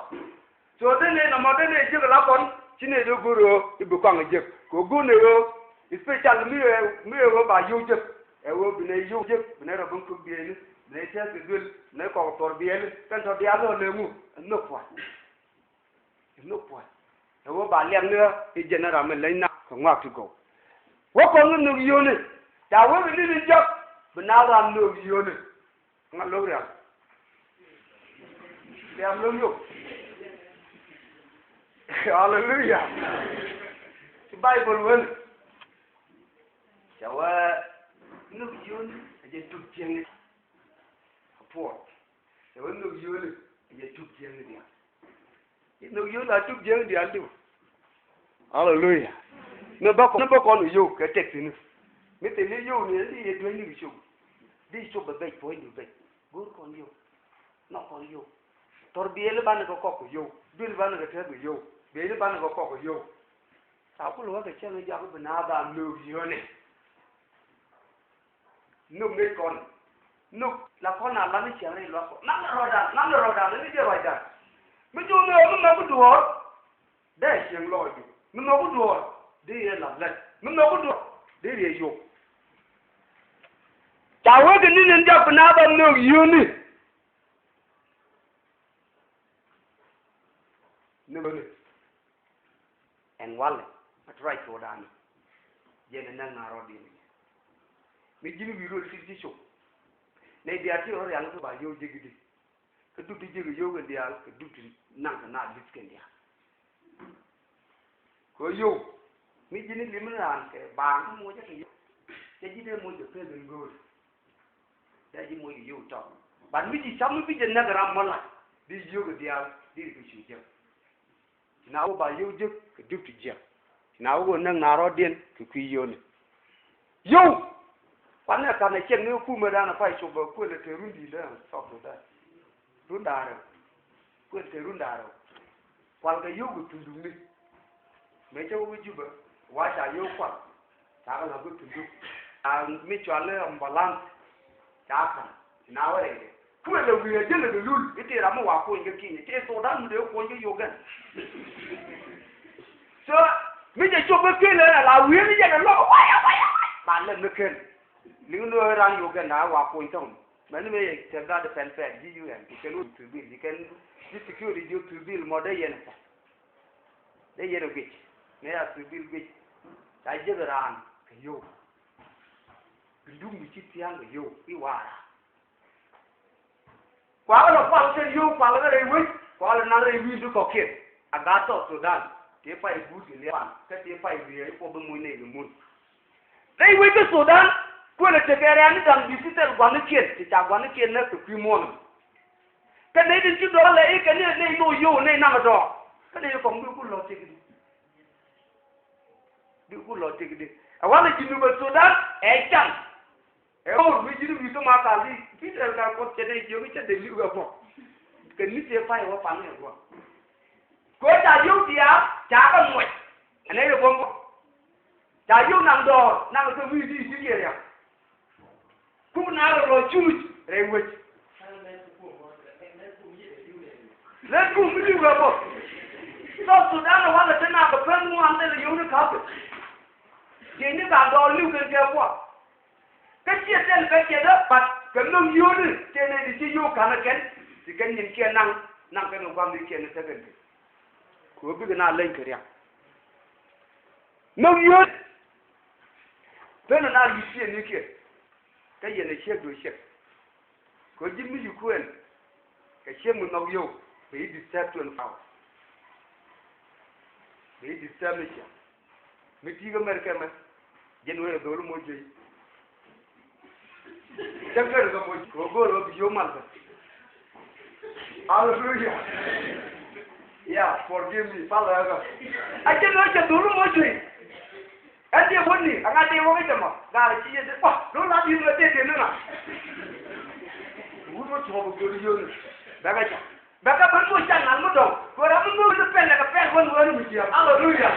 So dee nɛy nɔmɔ dee nɛy jek ala kɔn ci nɛy dee go̱r ɣöö i̱ bi kɔaŋ ɛ jek kɛ ɣöö go̱r nɛy ɣöö especial mi ɛ, mi ɛ ɣöö ba yio̱w jek. Ɛ ɣöö bi nɛy yio̱w jek, bi nɛy rɔ ben kök bieyni, bi nɛy tɛth kɛ duel, bi nɛy kɔk thuɔr biɛli. Kɛn tɔ diaal ɣöö lɛ ŋu? Ɛ nhök pua̱ny. Ɛ nhök pua̱ny. Ɛ ɣöö ba liak ni ɣä i̱ jɛn ɛ ram mi leny na kɛ ŋɔak ti gɔw. Wä kɔn ŋä nhök yio̱wni. Ca wee bi ni ni jɔk bi naath ram nhök yio̱wni. Ŋa lo̱k rial. Rial lo̱k yok. Haleluya. Ci Baibol wen. Ca wee nhök yio̱wni a jɛ tuk cieŋni. A puɔt. Ca wee nhök yio̱wni a jɛ tuk cieŋni diaal. Nhök yio̱w la tuk jiäk diaal diw. Aleluya. Ni bä kɔn, ni bä kɔn yio̱w kɛ tɛk thi̱n. Mi thil ni yio̱w ni di yɛ duäc ni kɛ cop. Di cop bɛ bɛc puɔ̱ny di bɛc. Go̱o̱r kɔn yio̱w. Nhɔk kɔn yio̱w. Thɔr biɛli banɛ kɛ kɔk kɛ yio̱w. Duël banɛ kɛ tɛth kɛ yio̱w. Biɛli banɛ kɛ kɔk kɛ yio̱w. Ca kul wä kɛ cäŋ ni jak bi naath a nhök yio̱wni. Nhök ŋäc kɔn. Nhök la kɔn a lan i̱ ciaŋ rɛy luaak kɔn. Naŋ rɔɔdan, naŋ rɔɔdan, ni jɛ ruacdan. Mi jiök ni ɣöö mi nhɔk i̱ duɔ̱ɔ̱r. Dee cieŋ lɔɔcdu. Mi nhɔk i̱ duɔ̱ɔ̱r. Dee yɛ la̱t lät. Mi nhɔk i̱ duɔ̱ɔ̱r. Dee yɛ yop. Ca wee kɛ ni̱n in jak bi naath a nhök yio̱wni. Nhök yio̱wni. Ɛn walɛ a ti ruac thokdan. Jɛn ɛ näk na rɔɔdiɛn. Mi ji̱n wi̱i̱ rööl ti ti cop. Nɛy diaal ti rɔ rial kä ba yio̱w jek i̱di. Kä dup ti jek i̱ yio̱w kɛn diaal kɛ dup ti naŋ kɛ na li̱th kɛn diaal. Kɛ yio̱w mi ji̱n i̱ lim raan kɛ baaŋ mi muɔcä kɛ yio̱w. Cɛ ji̱ dee muɔc kɛ pek in go̱o̱ri. Dee ji̱ muɔc kɛ yio̱w tɔk. Bat mi ji̱ cam mi bi jɛ näk ram mɔ lac di yio̱w kɛ diaal di ri kɛ cu jek. Ci na wä ba yio̱w jek kɛ dup ti jiäk. Ci na wä näk na rɔɔdiɛn kɛ kui̱ yio̱wni. Yio̱w. Kuanɛ kanɛ cɛn ni kumɛ dan a pay cop bɛ kuël ɛ te run di̱i̱t dee South Sudan. Run da̱ŋ rɛw. Kuël te run da̱ŋ rɛw. Kual kɛ yio̱w kɛ thundukni. Mëë cä wä Juba. Wa ca yio̱w kual. Ca kɛ la̱th kä thunduk. Ca mi cual ni ambulance. Ca ka̱n. Ci na wä rɛydɛ. Kuël ɛ wi̱i̱ a jälɛ kɛ lul i̱ ti ram mi wa kuɔny kä Kenya ti thokdan mi dee kuɔny kä Uganda. So mi jɛ cop kä Kenya la wi̱i̱ ni jɛ kɛ lɔk waya waya waya ba lɛn mi ken. Liŋ ni ran Uganda wa kuɔny thɔŋ. Mɛn mi yɛ tɛr gat pɛn pɛn ji̱ U N ti kɛn wä thurbil ti kɛn ji̱ security ji̱ thurbil mɔ dee yɛn pɔ. Dee yɛn guic mi ya thurbil guic. Ca jiäk raan kɛ yio̱w. Bi duk mi ci thia̱a̱ŋ kɛ yio̱w i̱ waara. Kualɛ lɔ kual kɛn yio̱w kualɛ kɛ rɛy wec kualɛ naŋ rɛy wi̱i̱ ti kɔ̱kiɛn. A gaat tɔt Sudan tëë pay guut kɛ liapan kä tëë pay wiee i̱ kuɔth bi muc nɛy kɛ mun. Rɛy wec kä Sudan kuëlɛ tekɛ rɛ̈n ni da̱ŋ di̱t ti thil gua̱nikiɛn ti ca gua̱nikiɛn näk kɛ kui̱ muɔ̱ɔ̱n. Kä nɛy tin ci dɔ̱ɔ̱r lɛ i̱ kɛ ni nɛy nhok yio̱w nɛy naŋ dɔ̱ɔ̱r kä nɛy kɔŋ bi ku lɔ tëkdi. Bi ku lɔ tëkdi ɛ walɛ ji̱ Junub Sudan ɛ can. Ɛ ɣöö mi ji̱n wi̱i̱ kä ma kal i̱ Peter ka Kuɔth cɛ dee jiök i̱ cɛ dee li̱w ɛ bɔ. Kɛ ni tëë pay wä pan ɛ guɔ. Kɛ ɣöö ca yio̱w diaal ca kɛ muɔc. Ɛn ɛ yɛ buɔ̱m bɔ. Ca yio̱w naŋ dɔɔr naŋ kɛ wi̱i̱ di ji̱ yɛ ria̱k. Kum na rɔ rɔ cuc rɛy wec. Lɛ kum mi li̱w rɛ bɔ. South Sudan walɛ te na kɛ pɛn ŋuan lɛ lɛ yio̱w ni ka̱pɛ. Jiɛcni ka dɔɔr li̱w kɛn kɛ kuɔ. Kä ciɛ tɛl bɛ ciɛ dä bat kɛ no̱ŋ yio̱wni tëë nɛ di ci yio̱w ka̱n ɛ kɛn. Ti kɛn nyin ciɛ naŋ naŋ kɛn kɛ gua̱n di ciɛ ni tekɛn kɛ. Kɛ ɣöö bikɛ na leny kɛ ria̱ŋ. No̱ŋ yio̱w. Pen ɛ na luc ciɛ ni kiɛ. Kä yɛn ɛ ciek duɔ̱ɔ̱c ciek. Kɛ ji̱ mi ci kuɛn kɛ ciek mi nhɔk yio̱w bɛ ji̱ disturb twenty four hours. Bɛ ji̱ disturb mi ciɛ. Mi ti̱i̱ kä mɛr kɛmɛ ji̱n wee dhol moc juey. Cä gɛr kɛ moc kɛ go̱o̱r ɣä bi yio̱w mal kɛ. Hallelujah. Yeah, forgive me. Pal ɣä kɛ. A ji̱n wee cɛ dhol moc juey. Ɛn diɛ wä ni, ɛŋa diɛ wä kä jɛ mɔ, gaar ci yɛ di, wah, lo la di wä diɛ diɛ ni ŋa. Wut wä tuɔɔk wä gör yio̱w ni, bɛ kɛ ca, bɛ kɛ ben wä ca ŋa̱l mi dɔ̱ŋ, kɛ ram mi wä ni pɛn lɛ kɛ pɛn wä ni wä ni mi jiɛm, aleluya.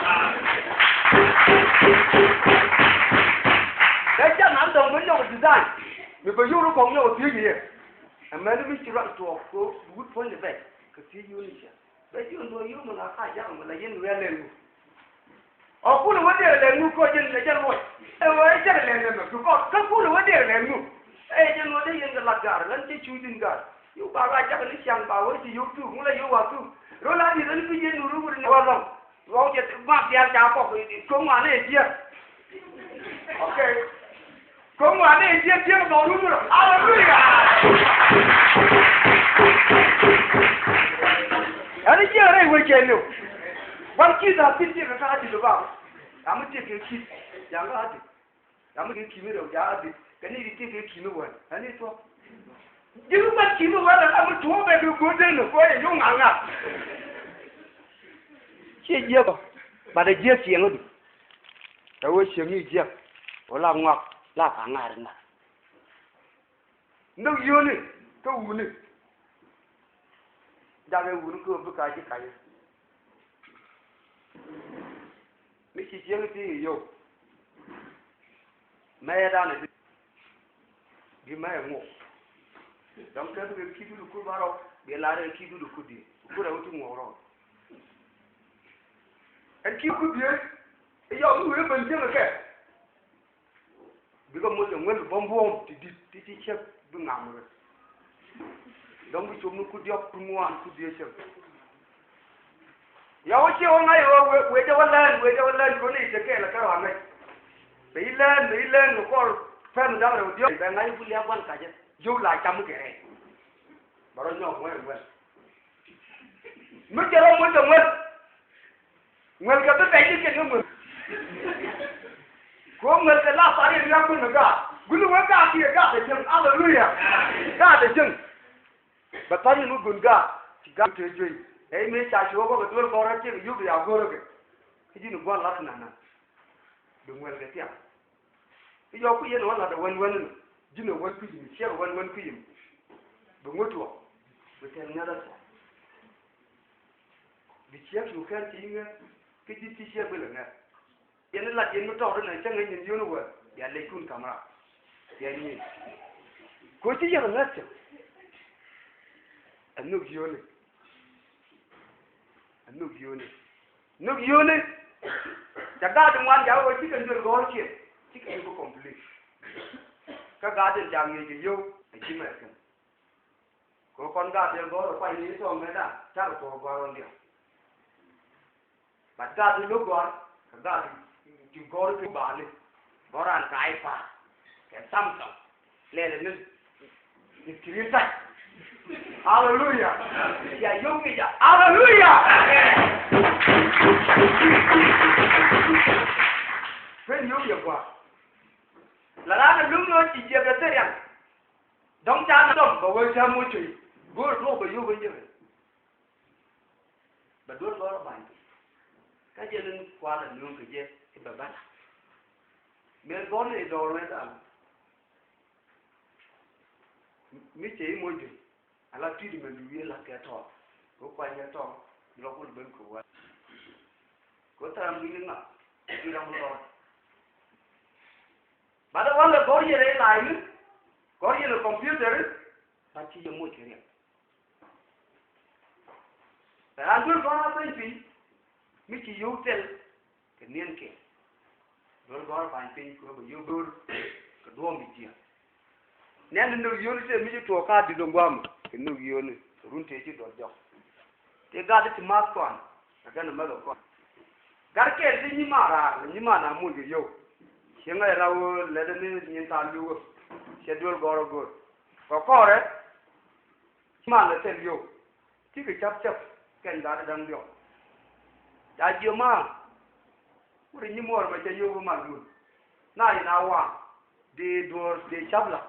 Bɛ ca ŋa̱l dɔ̱ŋ bɛ nyɔk design, mi bɛ yio̱w ni kɔŋ nyɔk thiec yɛ. Ɛmɛn mi ci ruac tuɔɔk kɛ wut puɔ̱ny lɛ bɛ, kɛ thiec yio̱w ni cɛ. Bɛ ji̱ wä nduɔ̱ɔ̱r yio̱w mi ŋa̱ ka ja̱ŋ mi la yɛn wiaa lɛl ŋu. Ɔ kulɛ wä diɛɛr lɛl ŋu kɔ jɛn lɛ jɛn ruɔc. Ɛ wä jɛn lɛl nɛmɛ. Because kä kulɛ wä diɛɛr lɛl ŋu. Ɛ jɛn wä dee yɛn kɛ lat gaar län cɛ cuuc din gaar. Yio̱w ba ɣaa jakä ni ciaŋ ba wä ci yio̱w tuuk ŋu la yio̱w wa tuuk. Rɔ la di̱t län bi yɛn nu ruk ri ni wa lɔŋ. Ɣɔw jɛ mak diaal ca kɔk ko̱ŋ ŋuan ɛ jiɛk. Okay. Ko̱ŋ ŋuan ɛ jiɛk jiɛk bɔk run rɔ. Aleluya. Ɛn jiɛk rɛy wec kɛn ni. Wan ki̱th a thi̱n jiɛk kä a di̱t ba. Ram mi tiek kɛ ki̱th ja̱ŋ kä a di̱t. Ram mi kɛ ki̱th mi rɛw ja̱ŋ a di̱t. Kɛ ni di tiek kɛ ki̱th mi wän ɛn ni thuɔ̱k. Ji̱n wä ki̱ni wä lɛ lam mi tuɔɔk bɛ kɛ go̱o̱r den ni kuɔyɛ yio̱w ŋa̱l ŋa̱l. Ciɛ jiäk ɔ, bat ɛ jiäk ciɛŋädu. Ɛ wee cieŋ i̱ jiäk ɔ la ŋɔak la ka ŋa̱r ina. Nhök yio̱wni kä wuni. Jakɛ wuni kä bi ka̱c ji̱ ka̱c. Mi ci cieŋ ti yio̱w. Mɛyɛ danɛ bi bi mɛyɛ ŋuɔk. Dɔ̱ŋ kɛ bi kɛ ki̱du di kur barɔ bi lar kɛ ki̱du di kur di kur ɛ wä ti ŋuɔk rɔ. Ɛn ki̱du kur di ɛ yɔw mi wee ben cieŋ kɛ. Bikɛ moc ɛ ŋuel bä buɔ̱m ti di̱t ti ci cäk bi ŋa̱m rɛ. Dɔ̱ŋ bi cop ni ku diɔ̱k ku ŋuan ku diee cäk. Ya wä ciɛ wä ŋa̱c ɛ wee wee jɛ wä lɛn wee jɛ wä lɛn koni jɛ kɛɛl ɛ kɛ rɔ aŋäc. Bɛ yi lɛn bɛ yi lɛn kɛ kɔr pɛn da̱ŋ rɛw diɔ̱k bɛ ŋa̱c ku liak gua̱n kacä. Yio̱w la cam kɛ rɛy. Bɛ rɔ nyɔk ŋuɛl ŋuɛl. Mi cɛ rɔ moc ɛ ŋuɛl. Ŋuɛlkɛ bi bɛc ni kɛ ni ŋuɛl. Kɛ ɣöö ŋuɛlkɛ la thar yɛ ria̱ŋ kun ni gaat. Guni wee gaat ti yɛ gaat ɛ cieŋ. Aleluya. Gaat ɛ cieŋ. Bɛ thar yɛ ni gun gaat. Ci gaat te juey. Ɛ mëë ca ci wä bä kɛ duel gɔ̱rä cieŋ yuk ya go̱rä kɛ. Kä ji̱n gua̱n lat nana. Bi ŋuɛlkɛ thiaŋ. I̱ yɔɔk ku yɛn ɛ wä la̱t ɛ wän wän inɔ ji̱n ɛ wän kui̱ ji̱n ciɛk ɛ wän wän kui̱ ji̱n. Bi ŋut tuɔɔk bi tɛl ŋäth ɛ tuɔɔk. Bi ciɛk cu kɛn ci ŋäth kä ji̱ ti ciɛk bi lɛ ŋäth. Yɛn i̱ lat yɛn mi tɔɔk inɔ cä ŋäc nyin yio̱n ɛ wä bia lɛckun ka̱m raar. Bia nyin koci yɛn ɛ ŋäth cä. Ɛ nhök yio̱n i̱ ɛ nhök yio̱n i̱ Nhök yio̱o̱ni. Ca gaat in ŋuan jakä ɣöö cikɛ juël gɔ̱rkiɛn cikɛ yuk kä complete. Kä gaat in ca ŋi̱i̱c kɛ yio̱w ɛ ji̱ mɛr kɛn. Kɛ ɣöö kɔn gaat in gɔ̱r ɛ kuany ni tɔ̱ɔ̱ŋ mɛtda cakɛ tuɔɔk gɔ̱a̱r ɣän diaal. But gaat in lo̱k gɔ̱a̱r kɛ gaat in ti gɔ̱r kɛ baali. Gɔ̱r an ka̱a̱c pa̱a̱r kɛ Samson. Lɛl ni ni kiri ta̱c. Aleluya. Ya yom ni ja. Aleluya. Pen yom ya gua. La la na lum no ti je ga terian. Dong ta na dong ba wa ja mo chui. Go do ba yo ba je. Ba duɔl gɔrä ba̱ny. Kä jɛ ni kualɛ nööŋ kɛ jɛ i̱ bɛ bäla. Mëë gɔ̱r ni dɔɔr wee dhal. Mi cɛ i̱ moc juey ala tui̱t mɛ bi wiee la̱t kɛ tɔɔr. Kɛ kuany kɛ tɔɔr bi lɔ kul ben kɛ wä. Kɛ tharam bi ni ŋa̱ bi ram lɔr. Ba dee wal lɛ gɔ̱r yɛ rɛy la̱a̱cni. Computer, ba ci yɛ moc kɛ riɛk. Ran duel kɔn a peny piny, mi ci yio̱w thil kɛ niɛn kɛ. Duel gɔ̱r pa̱ny piny kɛ bɛ yio̱w go̱r kɛ duɔ̱ɔ̱m bi jiɛk. Nɛn ni nhök yio̱w ni tëë mi ci tuɔɔk ka di̱t ɔ gua̱a̱m kɛ nhök yio̱w ni run tëë ci duɔl jɔk. Tëë gat ti ma̱th kɔn, ɛ kɛn ɛ mäth ɛ kɔn. Gat kɛl ti nyiman raar, nyiman a moc kɛ yio̱w. Cieŋ ɛ raw lɛt ni nyin thaal lukä. Cɛ duel gɔ̱r ɔ go̱r. Kɛ kɔrɛ, nyiman ɛ thil yio̱w. Cikɛ cap cäp kɛn gat da̱ŋ diɔ̱k. Ca jiök ma wut nyi muɔɔr mɛ cɛ yio̱w mal gun. Na in a waŋ dee duɔ̱ɔ̱r dee cap la.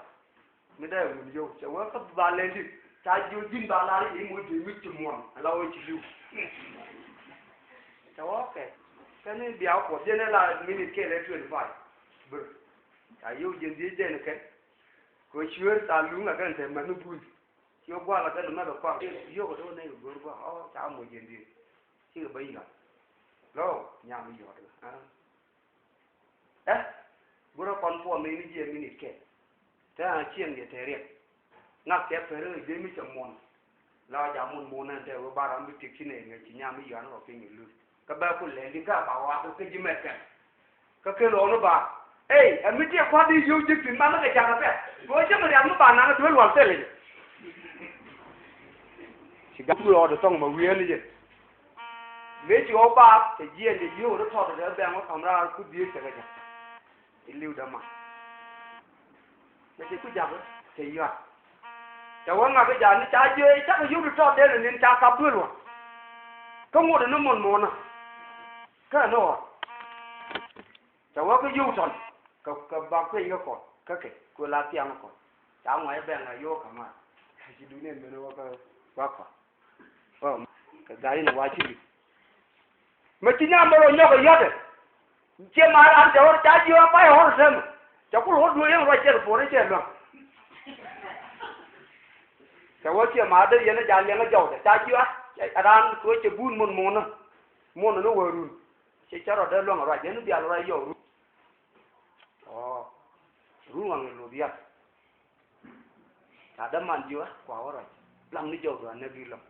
Mi dee wun yio̱w cɛ wee kä ba lɛn dit ca jiök ji̱n ba lar i̱ moc dee mi ci muɔ̱n ala wee ci li̱w. Cɛ wee kɛ kɛn in bia kuɔth jɛn ɛ la minit kɛl ɛ twenty five. Ber ca yio̱w ji̱n dee jɛn kɛn. Kɛ cueer ca luŋ a kɛn te mɛn mi buny. Ci wä gua̱a̱l a kɛn mɛn kɛ kɔak yio̱w kɛ te wä nɛy kɛ go̱o̱r gua̱a̱ ɔ ca moc jɛn dee. Cikɛ bä yɔt. Lɔ nyam i̱ yɔt. Ɛ gurä kɔn puɔn ni ni jiɛ minit kɛ. Te a cieŋ jɛ te riɛk. Ŋak kɛ pɛr ɛ jɛ mi cɛ muɔn. La ja mun mun ɛn te wä ba ram bi tik ci nɛ ŋɛ ci nyam i̱ yɔt ni rɔ piny i̱ lut. Kä bɛ ku lɛn di ga ba wa kä kä ji̱ mɛt kɛ. Kä ken rɔɔn i̱ ba. Ey ɛ mi tiɛ kua̱r di yio̱w ji̱ tin man ni kɛ jakä pɛt. Kɛ wä cä mi rial mi ba naŋ duel wal thil i̱. Ci gam rɔɔd i̱ thɔŋ ma wi̱i̱ ɛn i̱ jɛ. Mëë ci ɣɔw baap cɛ jiɛɛn jɛ yio̱w ri tɔt kɛ bɛ̈ŋ wä ka̱m raar ku dhieec cɛ kɛ ja̱k. I̱ li̱w däman. Mɛ cɛ ku ja̱k cɛ yua̱t. Cɛ wä ŋa̱k kɛ ja̱k ni ca jiöc cakɛ yio̱w ri tɔt dee ni nin ca kap duel wä. Kä ŋot ni muɔ̱n muɔ̱nä. Kä ni ɣɔr. Cɛ wä kä yio̱w tɔn kɛ kɛ bak piny kä kɔn kä kɛ kuɛ la thiaŋ kä kɔn. Ca ŋuac ɛ bɛ̈ŋ a yio̱w ka̱m a. Ci dunia mɛn wä kä wä kɔn. Ɔ, kɛ gat in wa ci li̱w. Mɛ ci nyam bä rɔ nyɔk ɛ yɔtdɛ. Ciɛ ma raan cɛ ɣɔr ca jiök a pay ɣɔr tɛmɛ. Cɛ kul ɣɔr duee yɛn ruac cɛ puɔ̱n cɛ luäŋ. Cɛ wä ciɛ ma dee yɛn a ja liɛŋ a jɔwdɛ ca jiök a raan kɛ wä cɛ buun mun muɔ̱nä. Muɔ̱nä ni wä run. Cɛ cɛ rɔ dee luäŋ a ruac yɛn bial ruac yɔw run. Ɔ, run waŋ in luth yat. Ca däman jiök ɛ kua wä ruac. Lam ni jɔwdu anäk i̱ lɔ̱ŋ.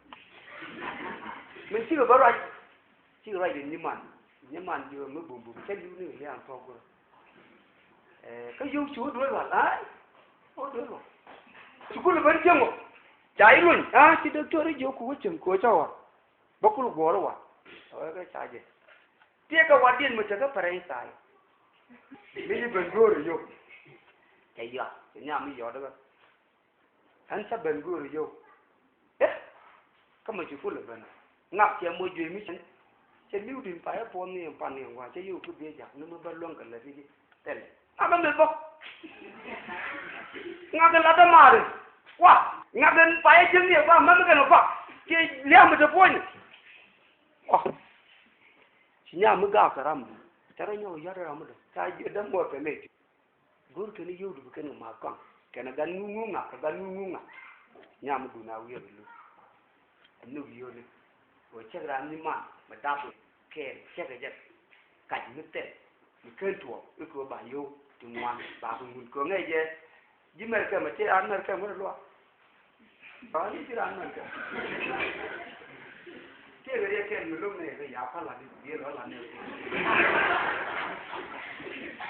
Min cikɛ bä ruac. Cikɛ ruac in nyiman. Nyiman jiök ɛ mi bumbum cä li̱w ni liaŋ thuɔ̱k gurä. Ɛ kä yio̱w ci wä duel wal. Ay. Wä duel wal. Cukul ben cieŋ wä. Ca i̱ luny a ci däk tuɔri jiök ku wä cieŋ kɛ wä cä wä. Bä kul guɔ̱ɔ̱r wä. Ɛ wee kä ca jɛ. Tiɛɛkɛ watdiɛn mi tekä pɛrɛny thaal. Mi ci ben go̱o̱r ɛ yio̱w. Cɛ yɔat cɛ nhiam mi yɔt kä. Ɣän cä ben go̱o̱r ɛ yio̱w. Eh. Kä mɛ ci kulɛ ben. Ŋak cɛ moc juey mi cɛn. Cɛ li̱w di̱n payä puɔ̱n ni ɛn pan ni ɛn gua̱a̱ cɛ yio̱w ki biɛ jak ni mi bä luäŋ kɛ lät i̱ ji̱. Thilɛ. Ŋak in bi bä. Ŋak in lat dämaari. Wa. Ŋak in payä ji̱n ni ɛ gua̱a̱ mɛn kɛn ɛ gua̱a̱. Cɛ lia̱a̱ mi te puɔ̱nyni. Wa. Ci nyam mi gaak kɛ ram mi. Tɛrɛ nyɔk yat ram mi dɔ. Ca jiɛ däm mɔr kɛ lec. Go̱r kɛn i̱ yio̱w di bi kɛn kɛ ma̱a̱th kɔaŋ. Kɛn ɛ gan ŋuŋ ŋuŋ ŋa̱k, kɛ gan ŋuŋ ŋuŋ ŋa̱k. Nyam mi dun a wi̱i̱ ɛ bi luth. Ɛ nhök yio̱w ni. Wä cäk raan ni man, mɛ dap kɛɛl, cäk ɛ jɛ. Kac mi thɛl, mi ken tuɔɔk, i̱ kɛ wä ba yio̱w, ti ŋuan, ba kɛ ŋun kɛ ŋäc jɛ. Ji̱ Mɛrkɛ mɛ, ti raan Mɛrkɛ mɛ luaak. Ba ni ti raan Mɛrkɛ. Ti kɛ riɛk kɛn mi lom nɛ kɛ ya pa la di, di rɔ la nɛ.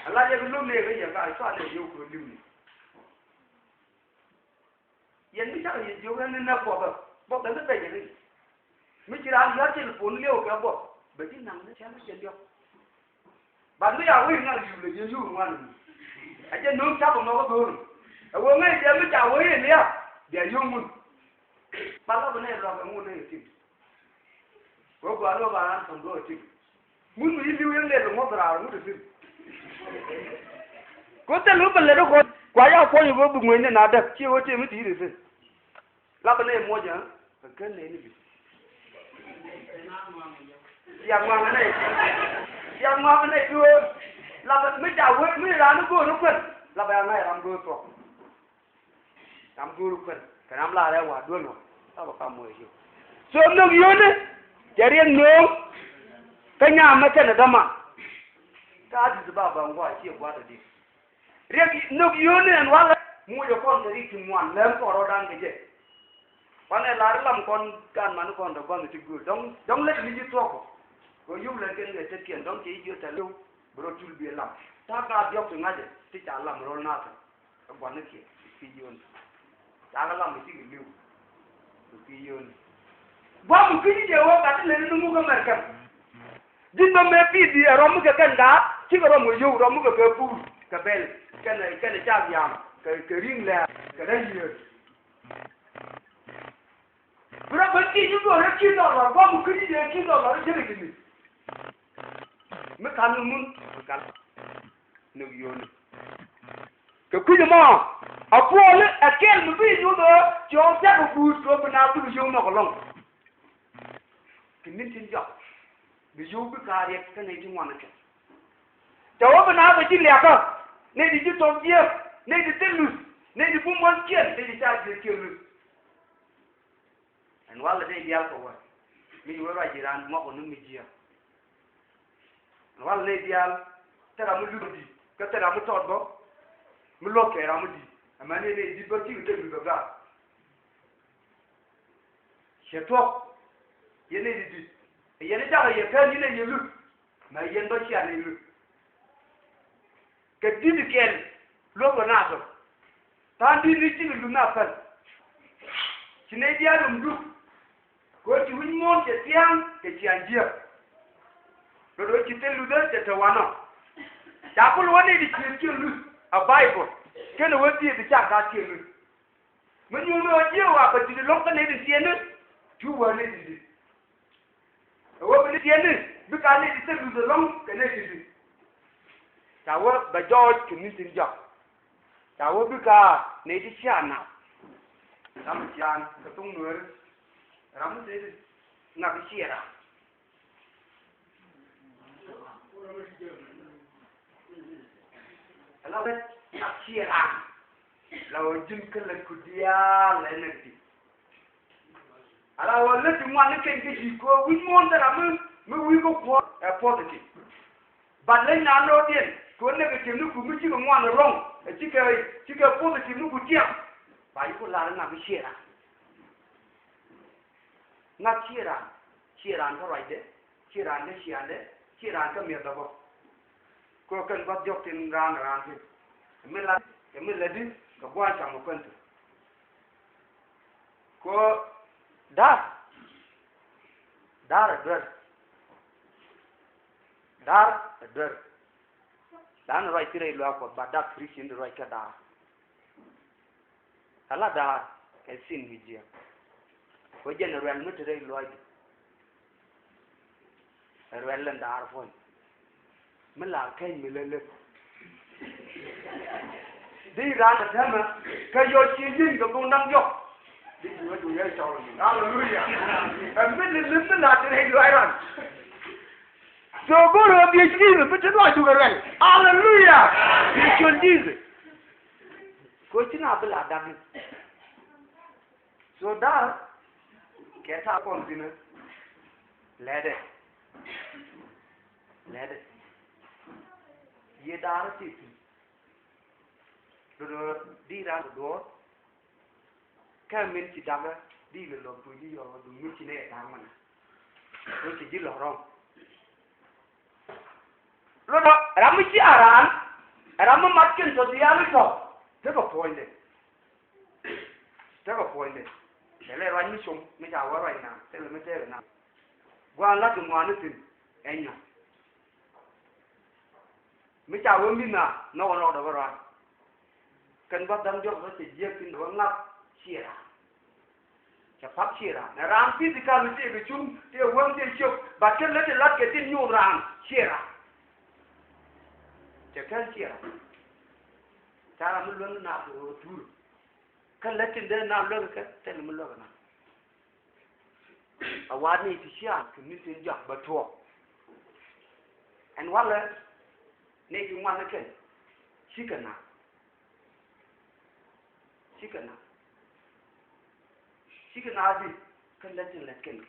Ala jɛ mi lom nɛ kɛ ya ka, cua nɛ yio̱w kɛ li̱w ni. Yɛn mi cakɛ yɛ jiök ɛn ni nɛ buɔth ɛ, buɔth ɛn ni bɛc ɛn ni. Mi ci raan yua̱r telephone liɛw kɛ buɔth, bɛ ji̱ naŋ ni cɛn ni cɛ liɔk. Bat mi ca wee ŋa̱l yul ɛ yɛ yur ŋuan ɛn ni. Ɛ jɛ no̱o̱ŋ cap ɛmɔ kä dho̱o̱r ɛn. Ɛ wee ŋäc jɛ mi ca wee in lia̱a̱, bia yio̱w ŋun. Ba lɔk ɛn ɛ luak ɛŋun ɛ yɛ tim. Kɛ gua̱a̱r ni wä ba raan ka̱m duɔ̱ɔ̱r tim. Ŋun mi ci li̱w yɛn lɛl ŋuɔ̱th raar ŋut ɛ thi̱n. Kɛ thil mi bɛ lɛt ɛ kɔn kua ca kuɔny ɛ bä bi ŋuäny ni na däk ci ɛ wä tëë mi ti̱i̱t ɛ thi̱n. Lapɛ nɛy muɔc ɛ kɛ kän nɛy ni bi. Cia ŋuaŋ ɛ nɛy. Cia ŋuaŋ ɛ nɛy bi wee. Lapɛ mi ca wee mi raan ni go̱o̱r ni kuɛn lapɛ ɛ ŋa̱c ram go̱o̱r thuɔ̱k. Ram go̱o̱r kuɛn kɛ ram la rɛw wa duel wa. Ram a kam mɔ i̱ yio̱w. So nhök yio̱w ni cɛ riɛk nööŋ. Kä nyam mɛ kɛn ɛ däman. Kä Addis Ababa ŋuɔ a ciɛ gua̱a̱th ɛ di̱t. Riɛk nhök yio̱w ni ɛn walɛ. Mucɛ kɔn kɛ rik ti ŋuan, lɛm kɔn rɔɔdan kɛ jɛ. Kuanɛ lar lam kɔn gan man kɔn dɔ gua̱n ti gööl. Dɔ̱ŋ, dɔ̱ŋ lät ni ji̱ thuɔ̱k kɔ. Kɛ yuk lät kɛn kɛ tetkiɛn, dɔ̱ŋ cɛ ji̱ jiöt tɛl li̱w, bi rɔ tul biɛ lam. Ta̱a̱ gaat diɔ̱k ti ŋa̱cɛ, ti ca lam ro̱l nathɛ. Ɛ gua̱n ni kiɛ, ti yio̱n. Ca kɛ lam mi cikɛ li̱w. Ti yio̱n. Gua̱n mi kui̱ci jɛ wä gat ti lät ni muk ɛ mɛr kɛm. Ji̱n bä mëë pi̱i̱t di ɛ rɔm mi kɛ kɛn gaat, cikɛ rɔm kɛ yio̱w, rɔm mi kɛ kɛ puur, kɛ bɛl, kɛn, kɛn ca giaam, kɛ, kɛ ri̱ŋ lɛɛr, kɛ rɛy yiëër. Bi rɔ ben kiɛ ji̱ duɔl rɔ ki̱n dɔlɔr, gua̱m mi kui̱ci jɛ ki̱n dɔlɔr rɔ jälɛ ji̱ mi. Mi ka̱n mi mun, mi ka̱n. Ni wi̱i̱ ni. Kɛ kui̱c ɛmɔ, a puɔl ɛ kɛl mi bi nyuth ɣöö cɔɔk thia̱k kɛ guut kɛ ɣöö bi naath thuk yio̱w nhɔk ɛlɔ̱ŋ. Kɛ ni̱n tin jɔak, bi yio̱w bi ka̱a̱r riɛk kä nɛy ti ŋuan ɛ kɛl. Cɛ wä bi naath ɛ ji̱ liakä, nɛy ti ji̱ thɔŋ jiääk, nɛy ti thil luth, nɛy ti bum wän kiɛn, nɛy ti ca jiääk kiɛn luth. Ɛn walɛ nɛy diaal kɛ wä mi ci wee ruac ji̱ raan ŋɔk ɛ ni mi jiääk. Ɛn walɛ nɛy diaal thil ram mi luth di̱t kä thil ram mi tɔt bä mi luɔ̱k kɛ ram mi di̱t. Ɛmɛ nɛy nɛy di̱t bä cikɛ thil luth ɛ gaar. Cɛ thuɔ̱k yɛn nɛy di̱t di̱t. Ɛ yɛn i̱ cakɛ yɛ kään ni̱n ɛ yɛ luth. Mɛ yɛn bä cia nɛy luth. Kɛ di̱t kɛl luäk kɛ naath ɔ. Tha̱a̱ŋ di̱t ni cikɛ luth na päl. Ci nɛy diaal rom duk. Kɛ ɣöö ci wi̱c muɔ̱ɔ̱n cɛ thia̱a̱ŋ kɛ ciaaŋ jiääk. Luɔt ɣöö ci thil luthä cɛ te wanɔ. Ca kul wä nɛy ti ciëëth ciɛ luth a Baibol. Kɛnɛ wä dhieeth ca gaat ciɛ luth. Mi nyuuth ni ɣöö jiɛ wa bɛ di̱t ɛlɔ̱ŋ kä nɛy ti tiɛɛni. Cu wä nɛy ti di̱t. Ɛ wä bi ni tiɛɛni bi ka nɛy ti thil luth ɛlɔ̱ŋ kɛ nɛy ti di̱t. Ca wä bɛ jɔɔc kɛ ni̱n tin jɔak. Ca wä bi ka nɛy ti cia nath. Ram mi ciaan kɛ thoŋ nueeri. Ram mi thil ŋak i̱ ciɛ ram. Ala wee a ciɛ ran. La wee ji̱n kä lät ku diaal la energy. Ala wee lät ti ŋuan ni keny kä ji̱ kɛ wi̱c muɔ̱ɔ̱n thil ram mi, mi wi̱i̱ kä kuɔ̱r ɛ positive. But leny na nɔɔdiɛn kɛ wä negative ni ku mi cikɛ ŋuan rɔ̱ŋ ɛ cikɛ, cikɛ positive ni ku tiam. Ba yi ku lar ŋak i̱ ciɛ ran. Ŋa̱th ciɛ raan, ciɛ raan kä ruacdɛ, ciɛ raan kä ciaaŋdɛ, ciɛ raan kä mi̱eth dɔpä. Kɛ kɛn gua̱th diɔ̱k tin raan raan thi̱n. Kɛ mi lat, kɛ mi lätdi, kɛ gua̱a̱th cam kɛ kuɛn thi̱n. Kɛ da̱r, da̱r ɛ duer. Da̱r ɛ duer. Da̱r ni ruac thil rɛy luaak Kuɔth ba da̱k Christian di ruac kä da̱r. Ala da̱a̱r kɛ sin mi jiɛk. Kɛ jɛn ruɛl mi te rɛy luɔcdu. Ruɛl in da̱a̱r puɔ̱ny. Mi la keny mi lɛ lep. Di raan ɛ tɛmɛ kɛ yɔc ci nyin kɛ guŋ da̱ŋ jɔk. Di ji̱ wä duŋ yɛ cɔl. Aleluya. Ɛ mi lɛ lep mi la te rɛy luɔc ran. So go̱r ɣä biɛ ji̱ mi te luɔcdu kɛ ruɛl. Aleluya. Biɛ cɔl ji̱. Kɛ ci na bi la da̱k i̱. So da̱r kɛ ta̱a̱ kɔn thi̱n ɛ. Lɛtdɛ. Lɛtdɛ. Yiëë da̱r ti thi̱n. Do̱do̱ di ran kɛ duɔ̱ɔ̱r. Kä min ci da̱k ɛ di lɛ lɔk tuuc di yɔl wä duŋ mi ci nɛ ɛ da̱k mɛnɛ. Wä ci ji̱ lɔk rɔ̱ŋ. Lotdä ram mi ci a raan, ram mi mat kɛn tɔ diaal tɔ, tekɛ puɔ̱nydɛ. Tekɛ puɔ̱nydɛ. Thilɛ ruac mi com mi ca wä ruac na, thilɛ mi tekɛ na. Gua̱a̱n la ti ŋuani thi̱n, ɛ nyɔk. Mi ca wä mi na, nhɔk nhɔk dɔk ruac. Kɛn bä dha̱ŋ diɔ̱k bä cɛ jiäk tin bä ŋa̱k ciɛ raan. Cɛ pa̱k ciɛ raan. Ɛ raan physically tëëkɛ cuŋ, tëë wäŋ, tëë ciök, but kä lät ti lat kɛ tin nyuuth raan ciɛ raan. Cɛ kɛn ciɛ raan. Ca ram mi luäŋ na kɛ ɣöö tuur. Kä lät tin dee na luäk kɛ, thilɛ mi luäk na. A wa̱a̱ ni ti ciaŋ kɛ mi tin jɔak bä tuɔɔk. Ɛn walɛ ni ti ŋuan ni kɛn cikɛ na. Cikɛ na. Cikɛ na di kä lät tin lät kɛn kɛ.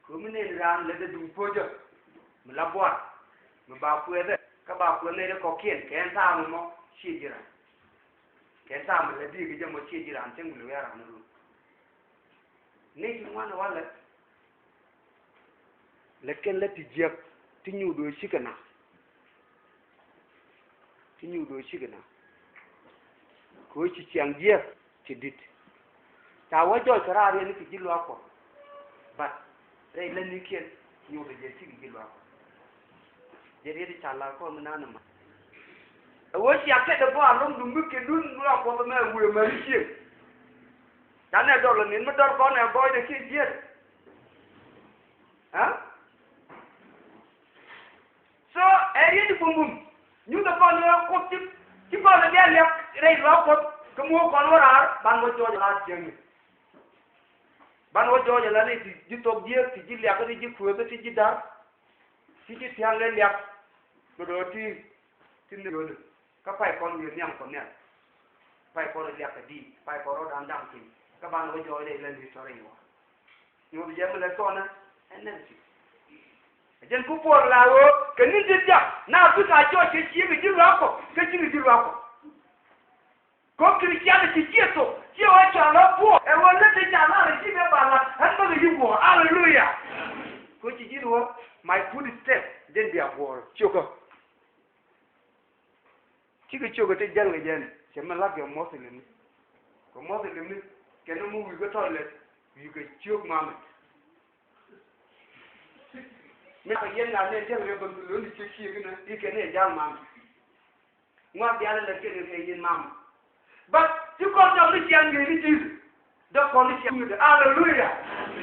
Kɛ mi nɛn raan lät dee duŋ po̱cä mi la buar mi ba kuɛthɛ kä ba kuɛth nɛy dee kɔ̱kiɛn kɛ ɛn thaak mi mɔ ciɛ ji̱ raan. Kɛ thaam lɛ di̱i̱k jɛ mɔ ciɛ ji̱ raan cäŋ bi lɛ wiaa raan run. Ni ti ŋuan walɛ. Lɛ kɛn lɛ ti jiäk ti nyuuth ɣöö cikɛ na. Ti nyuuth ɣöö cikɛ na. Kɛ ɣöö ci ciaŋ jiäk ci di̱t. Ca wä jɔɔc kɛ raar yɛn ni kɛ ji̱ luaak Kuɔth. But rɛy lätnikiɛn nyuuth jɛ cikɛ ji̱ luaak Kuɔth. Jɛ riet ca la kɔn mi naan ma. Ɛ wee cia kɛt ɛ bä a lom dum mi kɛ dun mi la kuɔth mɛ wee mɛ ni cieŋ. Ca nɛ dɔl nin mi dɔl kɔn ɛ gɔɔy dɛ kiɛ jiet. Ɛ? So ɛ riet di bum bum. Nyuth ɛ kɔn ni kuoth ci ci kɔn ɛ bia liak rɛy luaak kuɔth kɛ muɔk kɔn wä raar ban wä jɔɔc la cieŋ ni. Ban wä jɔɔc ala ni ti ji̱ thok jiääk ti ji̱ liak ti ji̱ kuëëth ti ji̱ da̱r. Ti ji̱ thia̱a̱ŋ lɛ liak. Bɛ dɔɔ ti ti ni yoli. Kä pay kɔn wi̱i̱ nhiam kɔn nhial. Pay kɔn liak kɛ di̱i̱t pay kɔn rɔ̱dan da̱ŋ piny. Kä ban wä jɔɔc lɛ ilɛ ni tɔrɛ iwä. Nyuɔth jɛ mi lɛ tɔnɛ ɛn nɛn ti. Ɛ jɛn ku puɔr la ɣöö kɛ ni̱n ti diak na bi ka jɔɔc kɛ ciek ji̱ luaak kɔ kɛ ciek ji̱ luaak kɔ. Kɔ Christianity ciɛ thok ciɛ wä cɔal lɔ puɔ̱ɔ̱k ɛ wä lät ti ca lar ji̱ bɛ ba lat ɣän bäkɛ ji̱ guɔ̱ɔ̱r. Aleluya. Kɔ ci ji̱ wä my footstep den bia guɔ̱ɔ̱r ciokä. Cikɛ ciokä ti jäl kɛ jɛn cɛ mi lat kɛ Muslim ni. Kɛ Muslim ni kɛn mi wi̱i̱ kä toilet wi̱i̱ kɛ ciök mamɛ. Mi kɛ yɛn ŋa̱ nɛ jäl kɛ bäŋ lo̱n i̱ ciök ciek inɛ i̱ kɛn i̱ jal mamɛ. Ŋuan diaal lɛ kɛn kɛ yin mam. But ti kɔn dɔk ni ciaŋ ni ni ji̱ dɔk kɔn ni ciaŋ ni dɛ. Aleluya.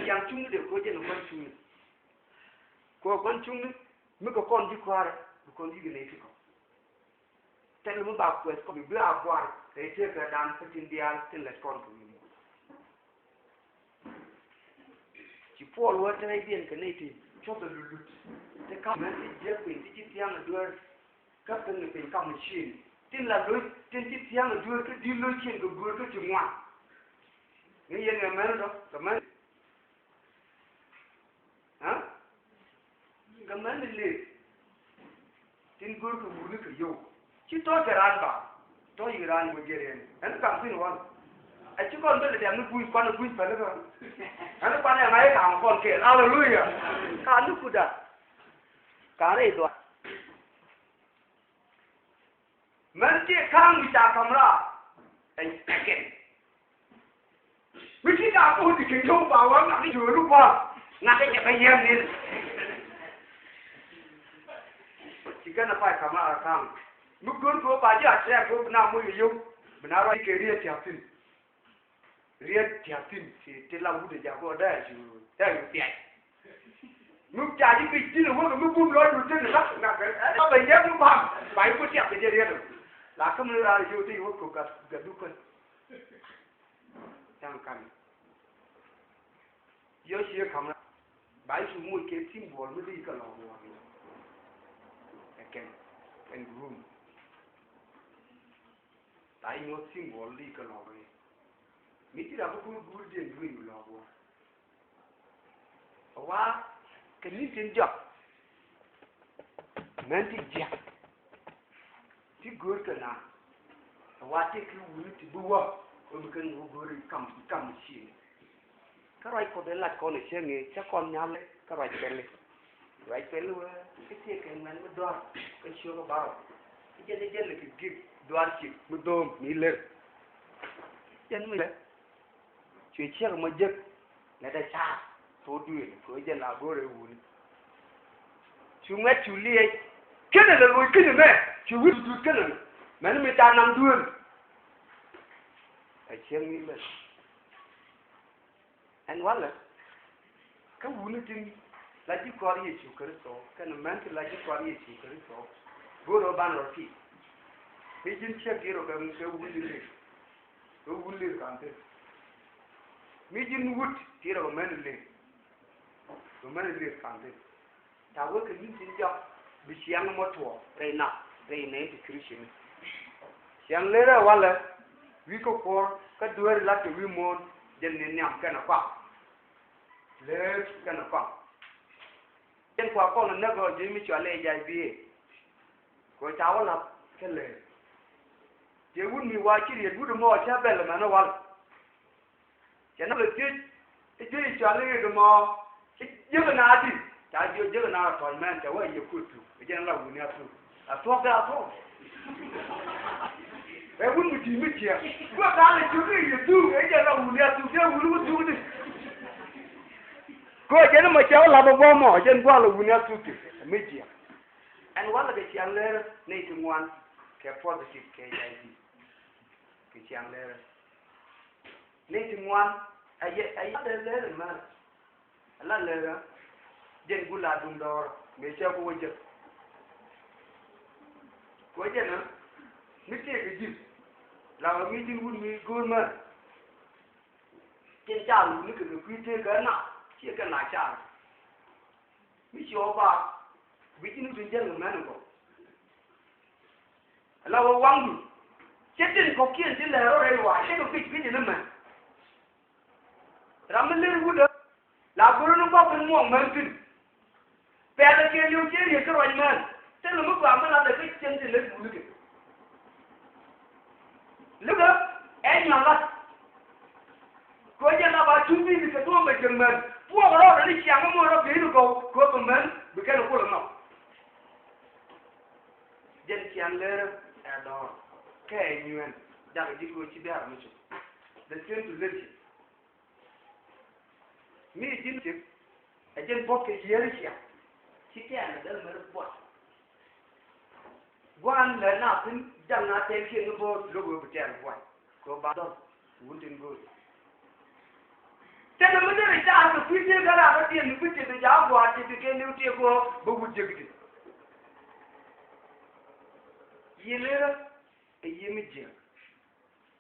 Ciaŋ cuŋ ni dɛ ko jɛn kɔn cuŋ ni. Ko kɔn cuŋ ni mi kɛ kɔn ji̱ kua̱rɛ bi kɔn ji̱ kɛ nɛ ti kɔn. Tɛn mi ba kuɛth kɔn bi a buar kɛ tëëkɛ dan kä tin diaal tin lɛt kɔn kɛ wi̱i̱ muɔ̱ɔ̱n. Ci Puɔl wä te rɛydiɛn kɛ nɛy ti cuɔth ɛ lulut. Te ka̱m mɛn ti jiäk piny ti ci thia̱a̱ŋ ɛ dueer. Kä piny ɛ piny ka̱m ɛ cieŋ tin la loc tin ci thia̱a̱ŋ ɛ dueer kä di̱t loc cieŋ kɛ gueer kä ci ŋuan. Ni yɛn ɛ mɛn dɔ kɛ mɛn. Aa? Kɛ mɛn ni lëë tin go̱o̱r kɛ wuni kɛ yio̱w ci tɔ̱ kɛ raan ba tɔ̱ yi raan wä jɛ riɛn ɛn kam thin wan. Ɛ ci kɔn bä lɛ dɛm ni gui̱c kuan ni gui̱c päl kä ɛn kuan ɛŋa yɛ ka̱a̱ŋ kɔn kɛɛl. Aleluya. Ka̱a̱ŋ ni kuda ka̱a̱ŋ rɛy dhuaar. Mɛn ti ka̱a̱ŋ wi̱c a ka̱m raar. Ɛ kɛn mi ci daa ko̱o̱t ti keny lo̱w ba wä ŋa̱k i̱ jo̱o̱ri kua̱r ŋa̱k i̱ jɛ bä yɛm ni. Ci kɛn a pay ka̱m raar ka̱a̱ŋ mi go̱o̱r kɛ wä ba ji̱ a tɛɛk kɛ wä bi na moc kɛ yio̱w bi na ruac kɛ riet tia̱k thi̱n. Riet tia̱k thi̱n ci ti la wut ɛ jak kɛ wä dee a cu dee a cu piac. Mi ca ji̱ bi̱c ji̱n ɛ wä kɛ mi bum lɔc wut thi̱n la ŋa̱k ɛ ɛ bɛ yɛm mi bam ba ji̱ ku tia̱k kɛ jɛ riet ɛ la kä mi raar yio̱w ti wä kɛ gat gat duk kän. Cäŋ ka̱n yɔ cië ka̱m na ba ji̱ cu moc kɛ symbol mi dee kɛ lɔ̱ŋ wä kɛ kɛn kɛn rum. Ba ji̱ nyuɔ̱th symbol dee kɛ lɔ̱ŋ wä kɛ mi ci ram mi kun guur diɛn duëëny mi lɔ̱ŋ wä. Wa kɛ ni̱n tin jɔak mɛn ti jiäk ti go̱o̱r kɛ na. Wa tëë ki wuni ti bi wä wä mi kɛn wä go̱o̱r i̱ kam i̱ kam i̱ cieŋ. Kä ruac Kuɔth in lat kɔn i̱ cäŋ i̱ cä kɔn nyal kä ruac pɛli. Ruac pɛli wä kä tëë kɛ ŋuɛn mi dɔ̱a̱r kä ciök kä barɔw. Kä jɛn i̱ jɛn lɛ kɛ gik dɔ̱a̱r cik mi dho̱o̱m mi lër. Jɛn mi lɛ cuɛ ciek mɔ jek. Ŋätdɛ ca̱a̱r thok duëël kɛ ɣöö jɛn la go̱o̱rɛ wuni. Cu ŋuɛ̈t cu liɛc kenɛ lɛ loc kenɛ mɛ cu wi̱c dut kenɛ mɛ mɛn mi ca naŋ duëël. Ɛ cieŋ ni lɛ ɛn walɛ kä wuni tin la ji̱ kɔaar Yecu Kritho kɛnɛ mɛn tin la ji̱ kɔaar Yecu Kritho. Go̱o̱rɛ ɣöö banɛ rɔ ti mi ji̱n ciek ji̱ rɔ kɛ wuni lir. Kä wun lir ka̱n thil mi ji̱n wut ti rɔ mɛn lir. Kä mɛn lir ka̱n thil ta wee kɛ ni̱n tin jɔak bi ciaŋ mɔ tuɔɔk rɛy nath rɛy nɛy ti Christian. Ciaŋ ler ɛ walɛ wi̱i̱ kä kuɔ̱r kä dueeri lat kɛ wi̱i̱ muɔ̱ɔ̱n jɛn ni nhiam kɛnɛ kɔaŋ. Ler kɛnɛ kɔaŋ. Jɛn kua kɔn näk ɔ ji̱ mi cɔal i̱ H I V. Kɛ ca wä la̱th kä lɛr. Cɛ wut mi wa ci riet wut mɔ cɛ bɛl mɛn wal. Cɛ na lɛ thiec i̱ ji̱ i̱ cɔal i̱ ɣet mɔ i̱ jiäk na di. Ca jiök jiäk na tɔ̱c mɛn cɛ wä i̱ yɛ kuoth thuk i̱ jɛn la wuni a thuk. A thuɔ̱k dee a thuɔ̱k. Ɛ wut mi di̱i̱t mi jiɛk kuɛ ka̱n i̱ jiök i̱ yɛ thuk i̱ jɛn la wuni a thuk dee wuni wä thuk di. Kɛ jɛn mɔ cɛ wä lap ɛ guɔ mɔ jɛn guɔ la wuni a thuk di mi jiɛk. Ɛn walɛ kɛ ciaŋ lɛr nɛy ti ŋuan kɛ positive kɛ H I V. Kɛ ciaŋ lɛr nɛy ti ŋuan a yɛ a yɛ lɛr mɛ. A la lɛr jɛn gul a duŋ dɔɔr mɛ cɛ kɛ wä jɛ. Kɛ wä jɛ na mi tëëk kɛ ji̱n la wä mi ji̱n wut mi go̱o̱r mɛ. Tin caal wut mi kɛ kɛ kui̱ tëëk kɛ na ciɛ kɛ na caal. Mi ci ɣɔw ba bi ji̱n wut in jɛn kɛ mɛn in kɔ. Ala wä waŋdu cɛ tin kɔ̱kiɛn ti lɛr rɔ rɛy wa cɛ kɛ kui̱c kui̱c in mɛn. Ram mi ler wut ɛ la go̱r ni gɔk in muɔk mɛn thi̱n. Pɛl ɛ kiɛ liw cɛ riek kä ruac mɛn. Thilɛ mi gɔaa mi lat ɛ kä cieŋ ti lek wut ni kɛ. Likä ɛ nyuan lat. Kɛ jɛ la ba cuŋ bi̱i̱ni kɛ duɔ̱ɔ̱m kɛ jiäk män puɔk rɔɔdɛ ni ciaŋ mi muɔ̱ɔ̱n rɔ bi̱i̱ni gɔw kɛ ɣöö bi män bi kɛn kulɛ nhɔk. Jɛn ciaŋ lërä ɛ dɔ̱ɔ̱r kɛ ɛ nyuɛn. Jakɛ ji̱ kɛ ɣöö ci biar mi cuk. The same to leadership. Mi ji̱n cik ɛ jɛn buɔ̱t kɛ yiëër ciaŋ ci tɛ̈ɛ̈n ɛ däl mɛr buɔt. Gua̱a̱n lɛ na thi̱n jaŋ na tɛɛl kiɛn ni bo̱o̱r lo̱k wee bi tɛɛl buɔt kɛ ba dɔl wun tin go̱o̱r. Tɛn mi dee rɛ caar kɛ kui̱ tëë gɛl a kä tiɛn mi bi tëë bi jaak gua̱a̱r tëë bi kɛ liw tëë guɔ̱ɔ̱r bä wut jek di. Yiëë lërä ɛ yiëë mi jiɛk.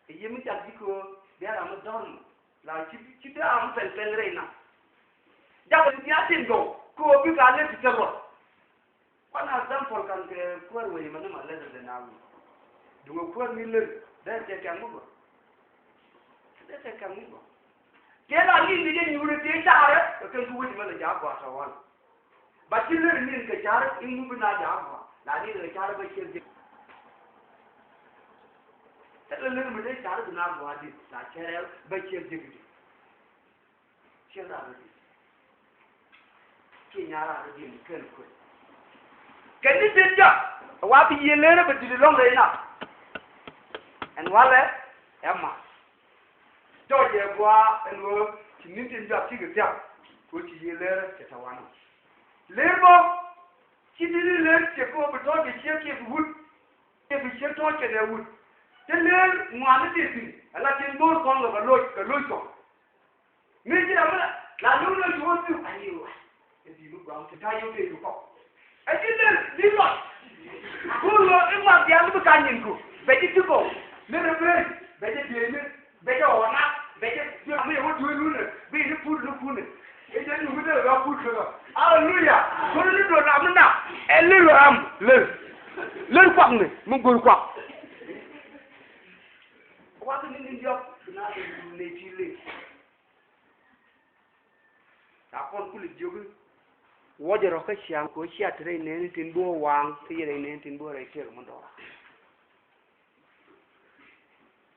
Ɛ yiëë mi jak ji̱ kɛ ɣöö bia ram mi dɔ̱r mɔ la ci ci bia ram mi pɛl pɛl rɛy na. Jakɛ ti bia tin gɔw kɛ ɣöö bikɛ a lek ti thil ruɔt. Kuan example kan kɛ kuäär wec mɛ ni ma lɛth ɛ dee na wi̱i̱. Duŋ ɛ kuäär mi lek dee tɛk kɛn mi gɔaa. Dee tɛk kɛn mi gɔaa. Tëë la li̱i̱ŋ kɛ jɛ nyuuri tëë caarɛ kɛ kɛn ti wec mɛ lɛ jaak gɔaa tɔ ɣɔl. Ba ci lër nin kɛ car in ŋup in a jaak gɔaa la nin kɛ car bä ciek jek. Thilɛ lër mi dee car bi na gɔaa di la cɛrɛ bä ciek jek di. Ciek raa rɔ di ci nyaa raa rɔ di mi kɛn kuet. Kɛ ni dit jɔak wa bi yiëë lërä bɛ dit lɔŋ rɛy na. Ɛn walɛ ɛ ma. Tɔɔcɛ gua̱a̱ ɛn ɣöö ci ni̱n tin jɔak cikɛ thia̱k kɛ ɣöö ci yiëë lërä cɛ tɛ wanɔ. Lër bä ci di̱t i̱ lër ciɛ kɛ ɣöö bi tɔ̱ɔ̱c kɛ ciek kiɛ bi wut kiɛ bi ciek tɔ̱ɔ̱c kɛnɛ wut. Te lër ŋuani ti thi̱n ala tin bo̱o̱r kɔn kɛ kɛ loc kɛ loc kɔn. Mi ci ram mi la la lo̱c loc ci wä thi̱n a yiëë wa. Ɛ di̱t mi gua̱a̱m ti ta̱a̱ yio̱w tëë ti kɔk. Ɛ ji̱ lër ji̱ lɔc. Kun ɣöö i̱ ŋuak diaal mi bi ka̱ny nyin ku bɛ ji̱ ti gɔw. Lër ɛ ben bɛ ji̱ diee ni bɛ ji̱ ɣɔna bɛ ji̱ diee mi yɛ wä duee lunɛ bi ni pur ni kunɛ. I̱ jɛ ni wut ɛ ɣöö pur kɛ ɣöö aleluya. Kun ni duɔl ram ni na ɛ lër ɣöö ram lër. Lër kuak ni mi go̱o̱r kuak. Kuak ni ni diɔk bi na lɛ ni ti lër. Ca kɔn kulɛ jiök i̱ wuɔcɛ rɔ kä ciaŋ kɛ ɣöö cia te rɛy nɛɛni tin bi wä waaŋ kä yɛ rɛy nɛɛni tin bi wä rɛy tëëk mi dɔɔr.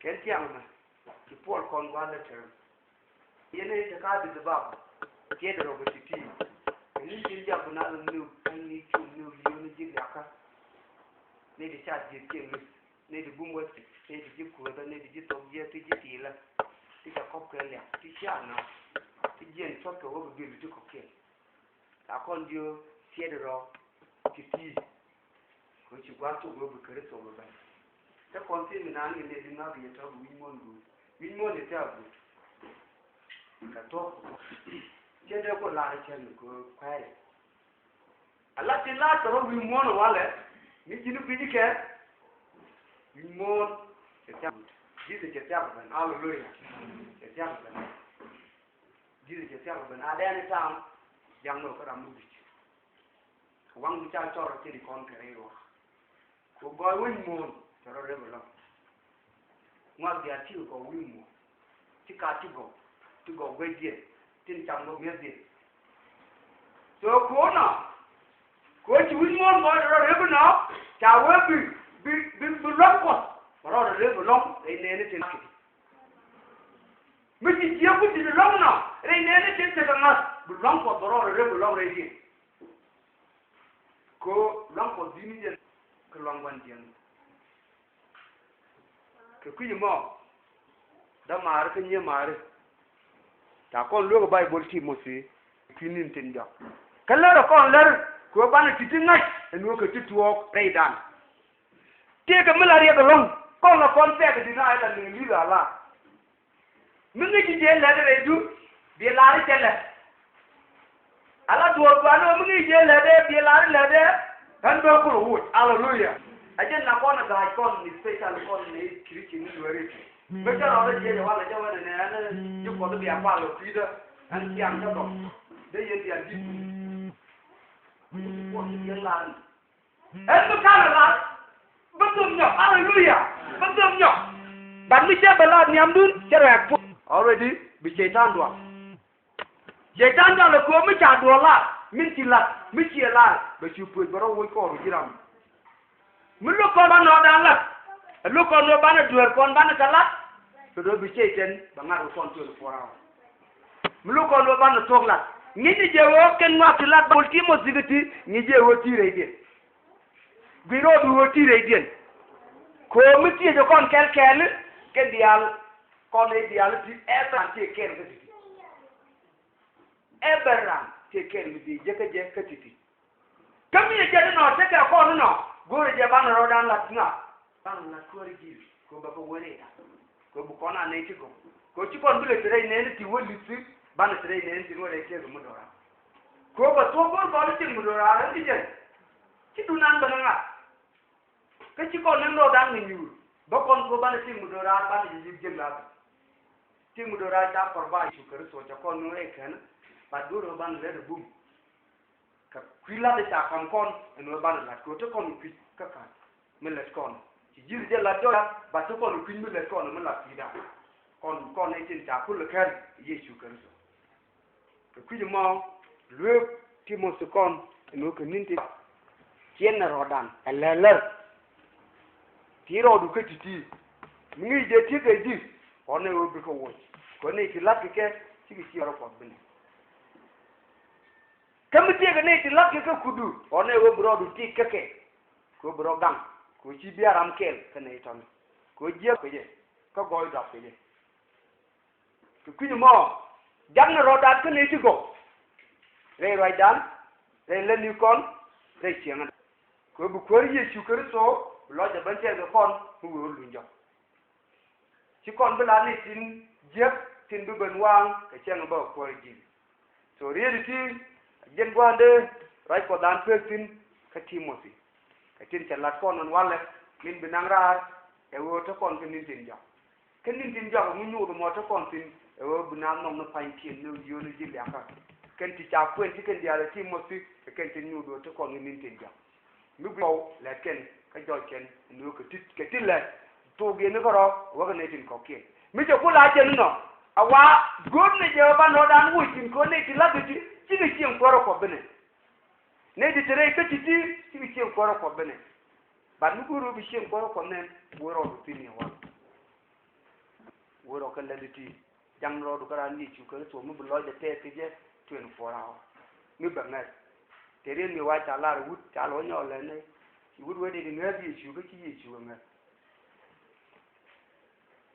Kɛn tiaŋ mɛ ci Puɔl kɔn gua̱a̱th lɛ tɛm. Yɛn ɛ te ka di di bap tiɛt rɔ kɛ ti ti. Kɛ ni tin jak bi na lɛ ni ni cum ni li̱w ni ji̱ liakä. Ni di ca ji̱ cieŋ ni. Nɛy ti bum weth, nɛy ti ji̱ kuäthä, nɛy ti ji̱ thok jiäk, ti ji̱ tiilä, ti kɛ kɔp kɛ liak, ti cia na̱a̱k, ti jiɛn cuɔth kɛ wä bi bil ti kɔ̱kiɛn. La kɔn jiö tiɛt rɔ ti ti. Kɛ ci gua̱a̱th thok wä bi Kritho bi ben. Te kɔn thi̱n mi naan kɛ nɛy ti ŋa̱k yɛ tɔ̱ bi wi̱c muɔ̱ɔ̱n guur. Wi̱c muɔ̱ɔ̱n yɛ te a guur. Kɛ thuɔ̱k. Cɛ dee kɔ lar cɛn kɛ kuäärɛ. A la ti la tɔrɔ wi̱i̱ muɔ̱ɔ̱n walɛ ni ji̱n gui̱c kɛ wi̱i̱ muɔ̱ɔ̱n. Cɛ thiak. Jesus cɛ thiak ben. Aleluya. Cɛ thiak ben. Jesus cɛ thiak ben a dɛn itam. Jaŋ nɔ kä ram mi gui̱c. Waŋ mi ca cɔr ti di kɔn kɛ rɛy ruaak. Ku gɔɔy wec muɔ̱ɔ̱n tɔrɔ rep ɛlɔ̱ŋ. Ŋuak diaal cikɛ gɔw wi̱i̱ muɔ̱ɔ̱n. Ti ka ti gɔw ti gɔw guecdiɛn tin cam gɔw mi̱ethdiɛn. So ko̱o̱nɔ ko̱o̱n ci wi̱i̱ muɔ̱ɔ̱n gɔɔy tɔrɔ rep ɛnɔ ca wee bi bi bi bi luäk Kuɔth. Bɛ rɔɔdɛ rep ɛlɔ̱ŋ rɛy nɛɛni tin. Mi ci jiɛk ku ti di lɔ̱ŋ nɔ rɛy nɛɛni tin tekɛ ŋa̱th, bi luaŋ Kuɔth bɛ rɔɔdɛ rep ɛlɔ̱ŋ rɛydiɛn. Kɛ ɣöö luaŋ Kuɔth di̱t ni jɛn kɛ luaŋ gua̱n jiɛn. Kɛ kui̱c ɛmɔ, dämaari kä nyimaari, ca kɔn lueek ɛ Baibol Timothi, kui̱ ni̱n tin jɔak. Kä lär ɛ kɔn lär kɛ ɣöö banɛ ti̱ti̱ ŋa̱c ɛn ɣöö kɛ ti tuɔɔk rɛydan. Tëëkɛ mi la riɛk ɛlɔ̱ŋ, kɔn la kɔn pɛk ɛ di̱t na ɛ la liŋ li̱th ala. Mi ŋi̱ci jɛ lätdɛ rɛydu, biɛ lar i̱ cɛ lät. Ala duɔ̱ɔ̱r gua̱a̱r ni ɣöö mi ŋi̱ci jɛ lätdɛ, biɛ lar i̱ lätdɛ, ɣän bä kulɛ woc. Aleluya. Ɛ jɛn na kɔn ɛ ga̱a̱c kɔn ni special kɔn ni Christian ni lueeri ti. Mi cä rɔɔdɛ jiɛc ɛ walɛ cä wänɛ nɛ ɣän ji̱ Kuɔth bia kual ɔ kui̱dä. Ɣän ciaŋ cä dɔk. Dee yɛn diaal ji̱ kui̱. Kuɔth ji̱ biɛ lar ni. Ɛn bi ka̱n ɛ lat, bi thöp nyɔk, aleluya, bi thöp nyɔk. But mi cɛ bɛ lat nhiamdun, cɛ rɛɛk puɔ̱th. Already, bi Cɛytan dual. Cɛytan dual ɛ köö mi ca duɔl lat, min ci lat, mi ciɛ lat, bɛ cu puɔ̱th bɛ rɔ woc kɔɔr ji̱ ram. Mi lo̱k kɔn banɛ rɔɔdan lat, ɛ lo̱k kɔn ɣöö banɛ dueer kɔn banɛ kɛ lat, kɛ do̱r bi Cɛytan bɛ ŋa̱t kɛ kɔn twenty four hour. Mi lo̱k kɔn ɣöö banɛ thuɔ̱k lat. Ŋi̱ci jɛ ɣöö kɛn ŋɔak ti lat Baibol Timothi kɛ ti, ŋi̱ci jɛ ɣöö ti rɛydiɛn. Guic rɔɔdu ɣöö ti rɛydiɛn. Kɛ ɣöö mi thiecɛ kɔn kɛl kɛɛli, kɛn diaal, kɔn ɛ diaal ti Abraham tëë kɛɛl kä ti̱ti̱. Abraham tëë kɛɛl mi dee jek kä jɛ kä ti̱ti̱. Kä mi ɛ jɛn inɔ tekɛ kɔn inɔ, go̱o̱rɛ jɛ banɛ rɔɔdan lat ŋa? Banɛ lat kuäär ji̱, kɛ ɣöö bɛ kɛ wä rɛydan. Kɛ ɣöö bi kɔn a nɛy ti gɔw. Kɛ ɣöö ci kɔn bi lɛ te rɛy nɛɛni ti wä li̱thi, banɛ te rɛy nɛɛni ti wä rɛy tëëkɛ mi do̱raar. Kɛ ɣöö bɛ thuɔ̱k go̱o̱r kɔn i̱ cieŋ mi do̱raar ɣän ti jɛn. Ci dunan ben ŋa̱th. Kä ci kɔn ni rɔɔdan kɛ nyuur. Bä kɔn kɛ ɣöö banɛ cieŋ mi do̱raar banɛ ji̱ ji̱ jiäk la̱th. Cieŋ mi do̱raar ca pɔr ba Yecu Kritho cɛ kɔn ni rɛy kɛn. Ba duɔ̱ɔ̱r ɣöö banɛ lät ɛ bum. Kɛ kui̱ la̱th ca ka̱m kɔn ɛn ɣöö banɛ la̱t kɛ ɣöö te kɔn kui̱c kä ka̱n mi lät kɔn. Ci ji̱th jɛ la̱t jɔya ba te kɔn kui̱c mi lät kɔn mi la̱t kui̱dan. Kɔn kɔn ɛ tin ca kulɛ kɛn Yecu Kritho. Kɛ kui̱c ɛmɔ lueek Timothi kɔn ɛn ɣöö kɛ ni̱n ti ciɛn ɛ rɔɔdan ɛ lɛl lär. Ti rɔɔdu kä ti̱ti̱ mi ŋi̱i̱c jɛ ti̱ekä ji̱ kɔn ɛ ɣöö bikɛ woc. Kɔn ɛ ti la̱t kɛ kɛ cikɛ ciɛ rɔ Kuɔth binɛ. Kä mi tëëkɛ nɛy ti la̱tkɛ kä kuthdu, ɣɔ̱n ɛ ɣöö bi rɔɔdu tik kä kɛ, kɛ ɣöö bi rɔ gaŋ, kɛ ɣöö ci bia ram kɛl kä nɛy tɔ̱ni, kɛ ɣöö jiäk kɛ jɛ, kä gɔɔy dɔak kɛ jɛ. Kɛ kui̱c ɛmɔ, jakni rɔɔdan kä nɛy ti gɔw, rɛy ruacdan, rɛy lätnikɔn, rɛy cieŋädan. Kɛ ɣöö bi Kuäär Yecu Kritho bi lɔcdɛ ben tɛth kɛ kɔn mi wëë wä luny jɔk. Ci kɔn bi la ni tin jiäk tin bi ben waaŋ kɛ cäŋ bä kuäär ji̱. So riet ti jiɛn gua̱a̱ndɛ ruac Kuɔth an pek thi̱n kä Timothi. Kɛ tin cɛ lat kɔn ɛn walɛ min bi naŋ raar ɛ ɣöö te kɔn kä ni̱n tin jɔak. Kä ni̱n tin jɔak ɛŋu nyuuth ɛmɔ te kɔn thi̱n ɛ ɣöö bi naath nhɔk ni pa̱nykiɛn ni yio̱o̱ni ji̱ liakä. Kɛn ti ca kuɛn ti kɛn diaal ɛ Timothi kɛ kɛn tin nyuuth ɣöö te kɔn kä ni̱n tin jɔak. Mi guic kɔw lɛt kɛn kä jɔc kɛn ni wä kɛ tit kɛ tit lɛt thok yɛn ni kärɔ wä kɛ nɛy tin kɔ̱kiɛn. Mi cɛ ku la jɛn inɔ a wa go̱o̱r ni jɛ wä ban rɔɔdan woc tin kɛ wä nɛy ti la̱th ti cikɛ cieŋ kuäärä Kuɔth binɛ. Nɛy ti te rɛy kä ti̱ti̱ cikɛ cieŋ kuäärä Kuɔth binɛ. Bat mi go̱o̱r wä bi cieŋ kuäärä Kuɔth nɛn wä rɔɔdu thi̱n yɛ wal. Wä rɔ kɛ lɛt ti. Jaŋ rɔɔdu kä raan Yecu Kritho mi bi lɔcdɛ tɛth kɛ jɛ twenty four hour. Mi bɛ ŋäth. Te riet mi wa ca lar wut ca lɔ nyɔk lɛ nɛ. Ci wut wee dee di ŋäth Yecu kä ci Yecu kɛ ŋäth.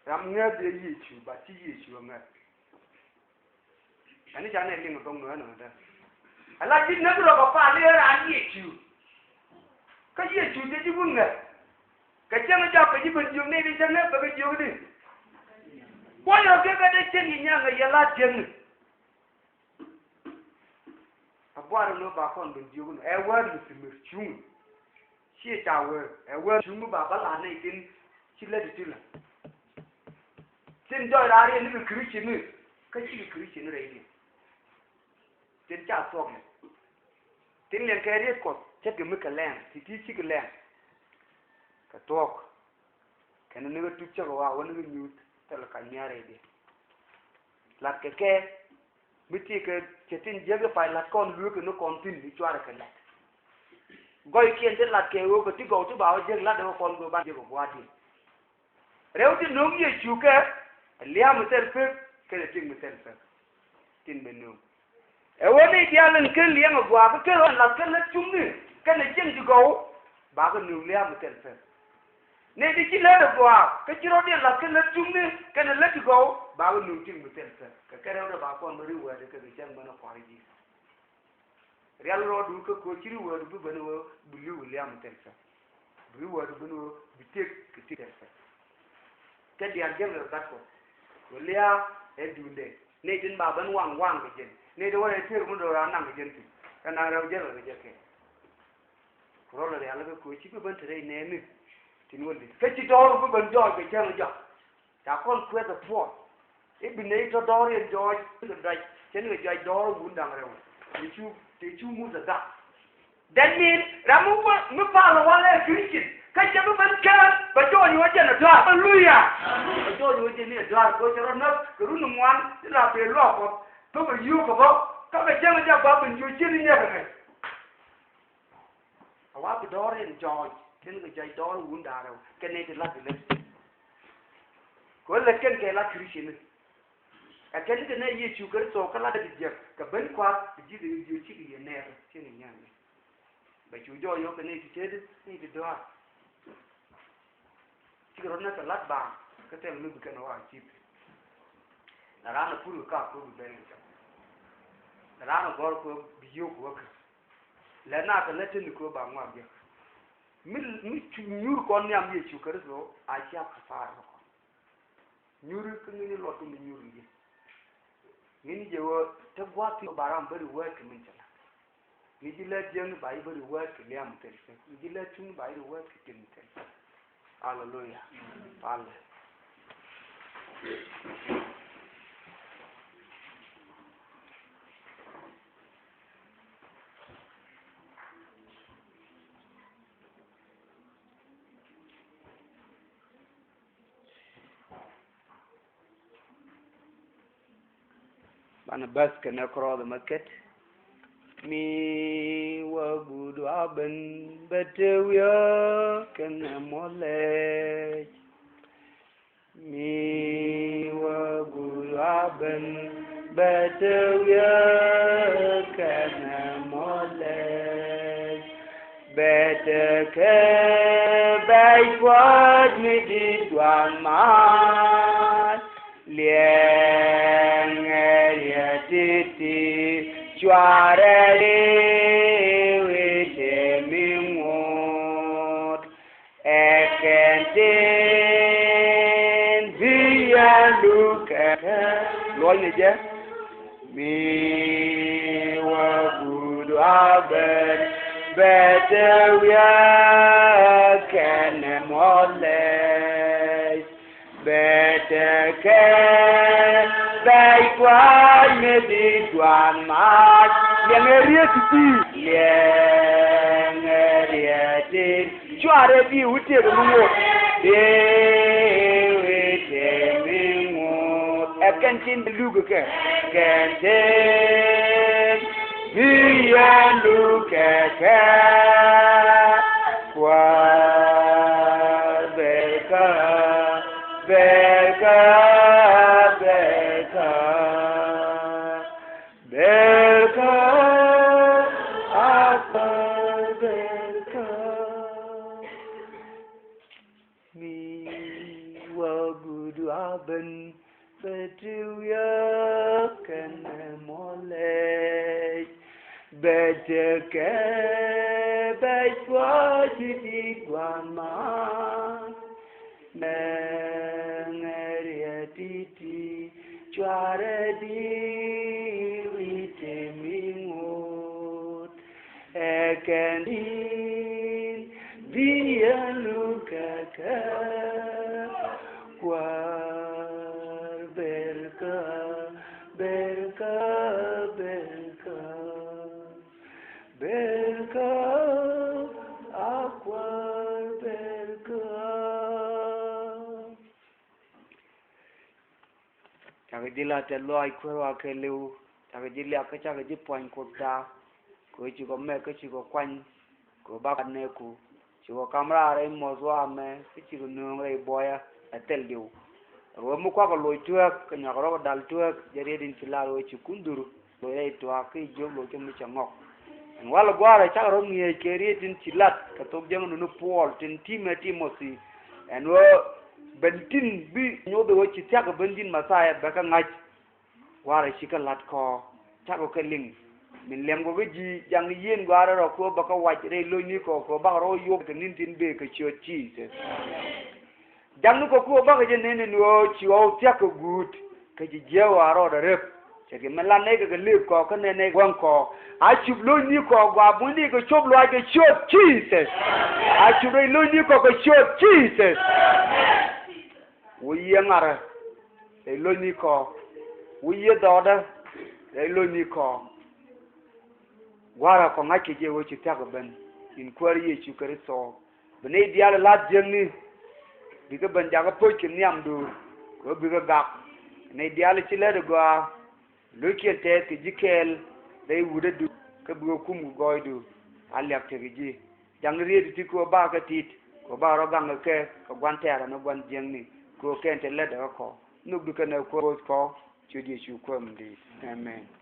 Ram ŋäth dee Yecu ba ci Yecu kɛ ŋäth. Ani ca nɛ liŋ dɔŋ nɔ ɛn ɔ dɛ. Ala ji̱ näk rɔ kɛ pal i̱ raan Yecu. Kä Yecu te ji̱ wun ŋäth. Kɛ cäŋ jɔak kɛ ji̱ ben jiök ni di cäŋ ni bɛ kɛ jiök di. Kuɔy rɔ kɛ kɛ dee cäŋ yi nyaŋ kɛ yɛ la tiɛŋ ni. A buar ni ba kɔn ben jiök ni ɛ wär mi thimir cuŋ. Ciɛ ca wär ɛ wär cuŋ mi ba ba la nɛy tin ci lät ti la. Tin jɔy raar yɛ ni kɛ Christian ni kä ci kɛ Christian ni rɛy ni. Tin ca thuɔk ni. Tin liɛŋ kɛ riet Kuɔth ce̱tkɛ mi kɛ lɛŋ ti ti cikɛ lɛŋ. Kɛ thuɔk kɛn ni kɛ tup cäk ɛ wa wä ni kɛ nyuuth thil ka nhiaar rɛy diɛ. Lat kɛ kɛ mi ti kɛ cɛ tin jiäk i̱ pay lat kɔn lueek kɛ ni kɔn thi̱n i̱ cuarɛ kɛ lat. Gɔykiɛn ti lat kɛ ɣöö kɛ ti gɔw ti ba wä jiäk lat dee wä kɔn kɛ wä ba jiäk ɛ gua̱a̱r diɛ. Rɛw ti no̱o̱ŋ Yecu kɛ lia̱a̱ mi thil pek kɛnɛ ti̱ŋ mi thil pek tin bɛ no̱o̱ŋ. Ɛ ɣöö nɛy diaal in ken liɛŋ ɛ gɔaa kä ken rɔ la̱th kä lät cuŋni kɛnɛ cieŋ ti gɔw, bakɛ no̱o̱ŋ lia̱a̱ mi thil pek. Nɛy ti ci lät ɛ gɔaa kä ci rɔ̱diɛn la̱th kä lät cuŋni kɛnɛ lät ti gɔw, bakɛ no̱o̱ŋ ti̱ŋ mi thil pek. Kɛ kɛ rɛwdɛ ba kɔn bä ri̱w wääri kɛ kɛ cäŋ bänä kɔaarɛ ji̱. Rial rɔɔdu kä ko̱ ci ri̱w wäädu bi ben ɣöö bi li̱w lia̱a̱ mi thil pek. Bi ri̱w wäädu ben ɣöö bi tëk kɛ tëk thil pek. Kɛ diaal jɛn rɛ gat kɔ. Kɛ lia̱a̱ ɛ duundɛ. Nɛy tin ba ben waŋ waŋ kɛ jɛn. Nɛy ti wä ɛ tëk mi do̱raar naŋ kɛ jɛn thi̱n. Kɛ naŋ rɛw jɛn rɛ kɛ jɛ kɛ. Ku rɔl rial kä ko̱ ci bi ben te rɛy nɛɛni. Tin wä li̱th. Kä ci dɔɔr bi ben jɔɔc kɛ cäŋ jɔak. Ca kɔn kuɛth ɛ puɔl. I̱ bi nɛy tɔ dɔɔr yɛn jɔɔc kɛ dɔc cɛn kɛ jɔɔc dɔɔr wun da̱ŋ rɛw. Tëë cu tëë cu Muthɛ gak. That mean ram mi wä mi pal walɛ Christian kä cɛ bi ben kään bɛ jɔɔc wä jɛn ɛ dɔɔr. Hallelujah. Bɛ jɔɔc wä jɛn ni ɛ dɔɔr kɛ cɛ rɔ näk kɛ run ŋuan ti la bee luɔk kɔ. Kä bɛ yio̱o̱k kɛ bä kä bɛ cäŋ jɛ ba ben jiö ciet ni nyɛk kɛ kɛ. A wa bi dɔɔr in jɔɔc tin kɛ jɔɔc dɔɔr wun da̱a̱r rɛw kɛ nɛy ti lat bi lät. Kɛ ɣöö lät kɛn kɛ lat Christian ni. Ɛ kɛn kɛ nɛ Yecu Kritho kä lat bi jiäk kɛ ben kuath bi ji̱ kɛ jiö cikɛ yɛ nɛɛr cin kɛ nyan ni. Bɛ cu jɔɔc yɔk kɛ nɛy ti tëëdi nɛy ti dɔɔr. Cikɛ rɔ̱ nɛ kɛ lat baaŋ kä thɛl mi bi kɛn ɣɔaa cip. La raan a pur kɛ kaak kɛ bi ben kɛ cɔk. La raan a gɔr kɛ bi yio̱o̱k kɛ wä kɛ. Lɛ na kɛ lät teni kɛ ba ŋuak jɛ. Mi mi cu nyur kɔn nhiam Yecu Kritho a cia kɛ paar kɛ kɔn. Nyuri kä ŋi̱ni luɔt kä mi nyuri jɛ. Ŋi̱ni jɛ wä te gua̱a̱th ti ba ram bä ri wääc kɛ min cɛ la̱t. Ŋi̱ ji̱ lät jiäkni ba ji̱ bä ri wääc kɛ liam mi thil pek. Ŋi̱ ji̱ lät cuŋni ba ji̱ ri wääc kɛ ti̱n mi thil pek. Aleluya. Palɛ. Banɛ bäth kɛnɛ kɔrɔth ɛmɛ ket. Mi wä guut wa ben bɛ te wiee kɛnɛ muɔlɛc. Mi wä guut wa ben bɛ te wiee kɛnɛ muɔlɛc. Bɛ tekɛ bɛc puɔ̱t mi di̱t dua̱a̱n ma̱a̱c. Liɛŋɛ riet ti̱ti̱ cuarɛ di wi̱i̱ tëë mi ŋot. Ɛ kɛn tin bi yɛn luk kɛ kɛ luɔcnɛ jɛ. Mi wä guut wa ben bɛ te wiee kɛnɛ muɔlɛc. Bɛ tekɛ bɛc kua̱c mi bi dua̱a̱n ma̱a̱c. Liɛŋɛ riet ti̱ti̱. Liɛŋɛ riet ti̱ti̱. Cuarɛ di wi̱i̱ tëë mi ŋot. Di wi̱i̱ tëë mi ŋot. Ɛ kɛn tin bi luk kɛ. Kɛn tin bi yɛn luk kɛ kɛ. Kuäär bɛrkä, bɛrkä, bɛrkä. Bɛrkä, a Kuäär bɛrkä. Mi wä guut wa ben bɛ te wiee kɛnɛ muɔlɛc. Bɛ tekɛ bɛc puɔ̱t ti̱ti̱ gua̱a̱n ma̱a̱c. Mɛŋɛ riet ti̱ti̱ cuarɛ di wi̱i̱ tëë mi ŋot. Ɛ kɛn tin bi yɛn luk kɛ kɛ. Kuäär bɛrkä, bɛrkä, bɛrkä. Bɛrkä, a Kuäär bɛrkä. Cakɛ ji̱ la tɛth lɔaac Kuäär wa kɛɛliw. Cakɛ ji̱ liak kä cakɛ ji̱ puany Kuoth Thaa. Kɛ ɣöö cikɔ mɛk kä cikɔ kuany. Kɛ ɣöö bakɔ nɛɛku. Cikɔ kam raar rɛy muɔth wa mɛ kä cikɔ nööŋ rɛy buɔyä. ɛ thil diw. Ruɔ̱m mi kuak ɛ loc tuääk kɛ nyuak rɔk ɛ dal tuääk, jɛ riet in ci lar ɣöö ci kun dhur loc rɛy tuaak kä jiök loc kä mi cɛ ŋɔk. Ɛn walɛ Gua̱a̱rä cakɛ rɔ ŋi̱eec kɛ riet in ci lat kɛ thok jiäŋ nuni Puɔl tin ti̱mɛ Timothi. Ɛn ɣöö ben tin bi nyoth ɣöö ci thia̱k ɛ ben ji̱n Mɛthia bɛ kɛ ŋa̱c. Gua̱a̱rä cikɛ la̱t kɔ cakɔ kɛ liŋ. Min liɛm kɔ kä ji̱ jaŋ yieen Gua̱a̱rä rɔ kɛ ɣöö bɛ kɛ wac rɛy lo̱cni kɔ kɛ ɣöö bakɛ rɔ yuɔp kɛ ni̱n tin bëë kɛ ciöt Jesus. Jaŋni kɔ kɛ ɣöö bakɛ jɛ nɛn in ɣöö ci ɣɔw thia̱k kɛ guut. Kä ci jiääk ɣɔaa rɔɔdɛ rep. Ce̱tkɛ min la nɛy kɛ kɛ lëëp kɔ kä nɛn nɛy wäŋ kɔ. A cup lo̱cni kɔ gɔaa bunyni kɛ cop luaac kɛ ciöt Jesus. A cup rɛy lo̱cni kɔ kɛ ciöt Jesus. Wä yiëë ŋarä rɛy lo̱cni kɔ. Wä yiëë dhɔɔdä rɛy lo̱cni kɔ. Gua̱a̱rä kɔ ŋa̱ckɛ jɛ ɣöö ci thia̱k ɛ ben in Kuäär Yecu Kritho. Bi nɛy diaal ɛ la̱th jiäkni. Bikɛ ben jakä po̱c kɛ nhiamdu kɛ ɣöö bikɛ gak. Nɛy diaal ci lät ɛ gɔaa. Lo̱ckiɛn tɛɛth kɛ ji̱ kɛɛl rɛy wutdädu kä bikɛ kum kɛ gɔɔydu. A liak tekɛ ji̱. Jaŋni riet ti kɛ ɣöö bakɛ tit kɛ ɣöö bakɛ rɔ gaŋ kɛ kɛ kɛ gua̱n tɛ̈rä ni gua̱n jiäkni kɛ ɣöö kɛn te lätdɛ kä kɔ. Nhökdu kɛnɛ Kuäär kɔ ciöt Yecu Kuäär mi di̱i̱t. Amen.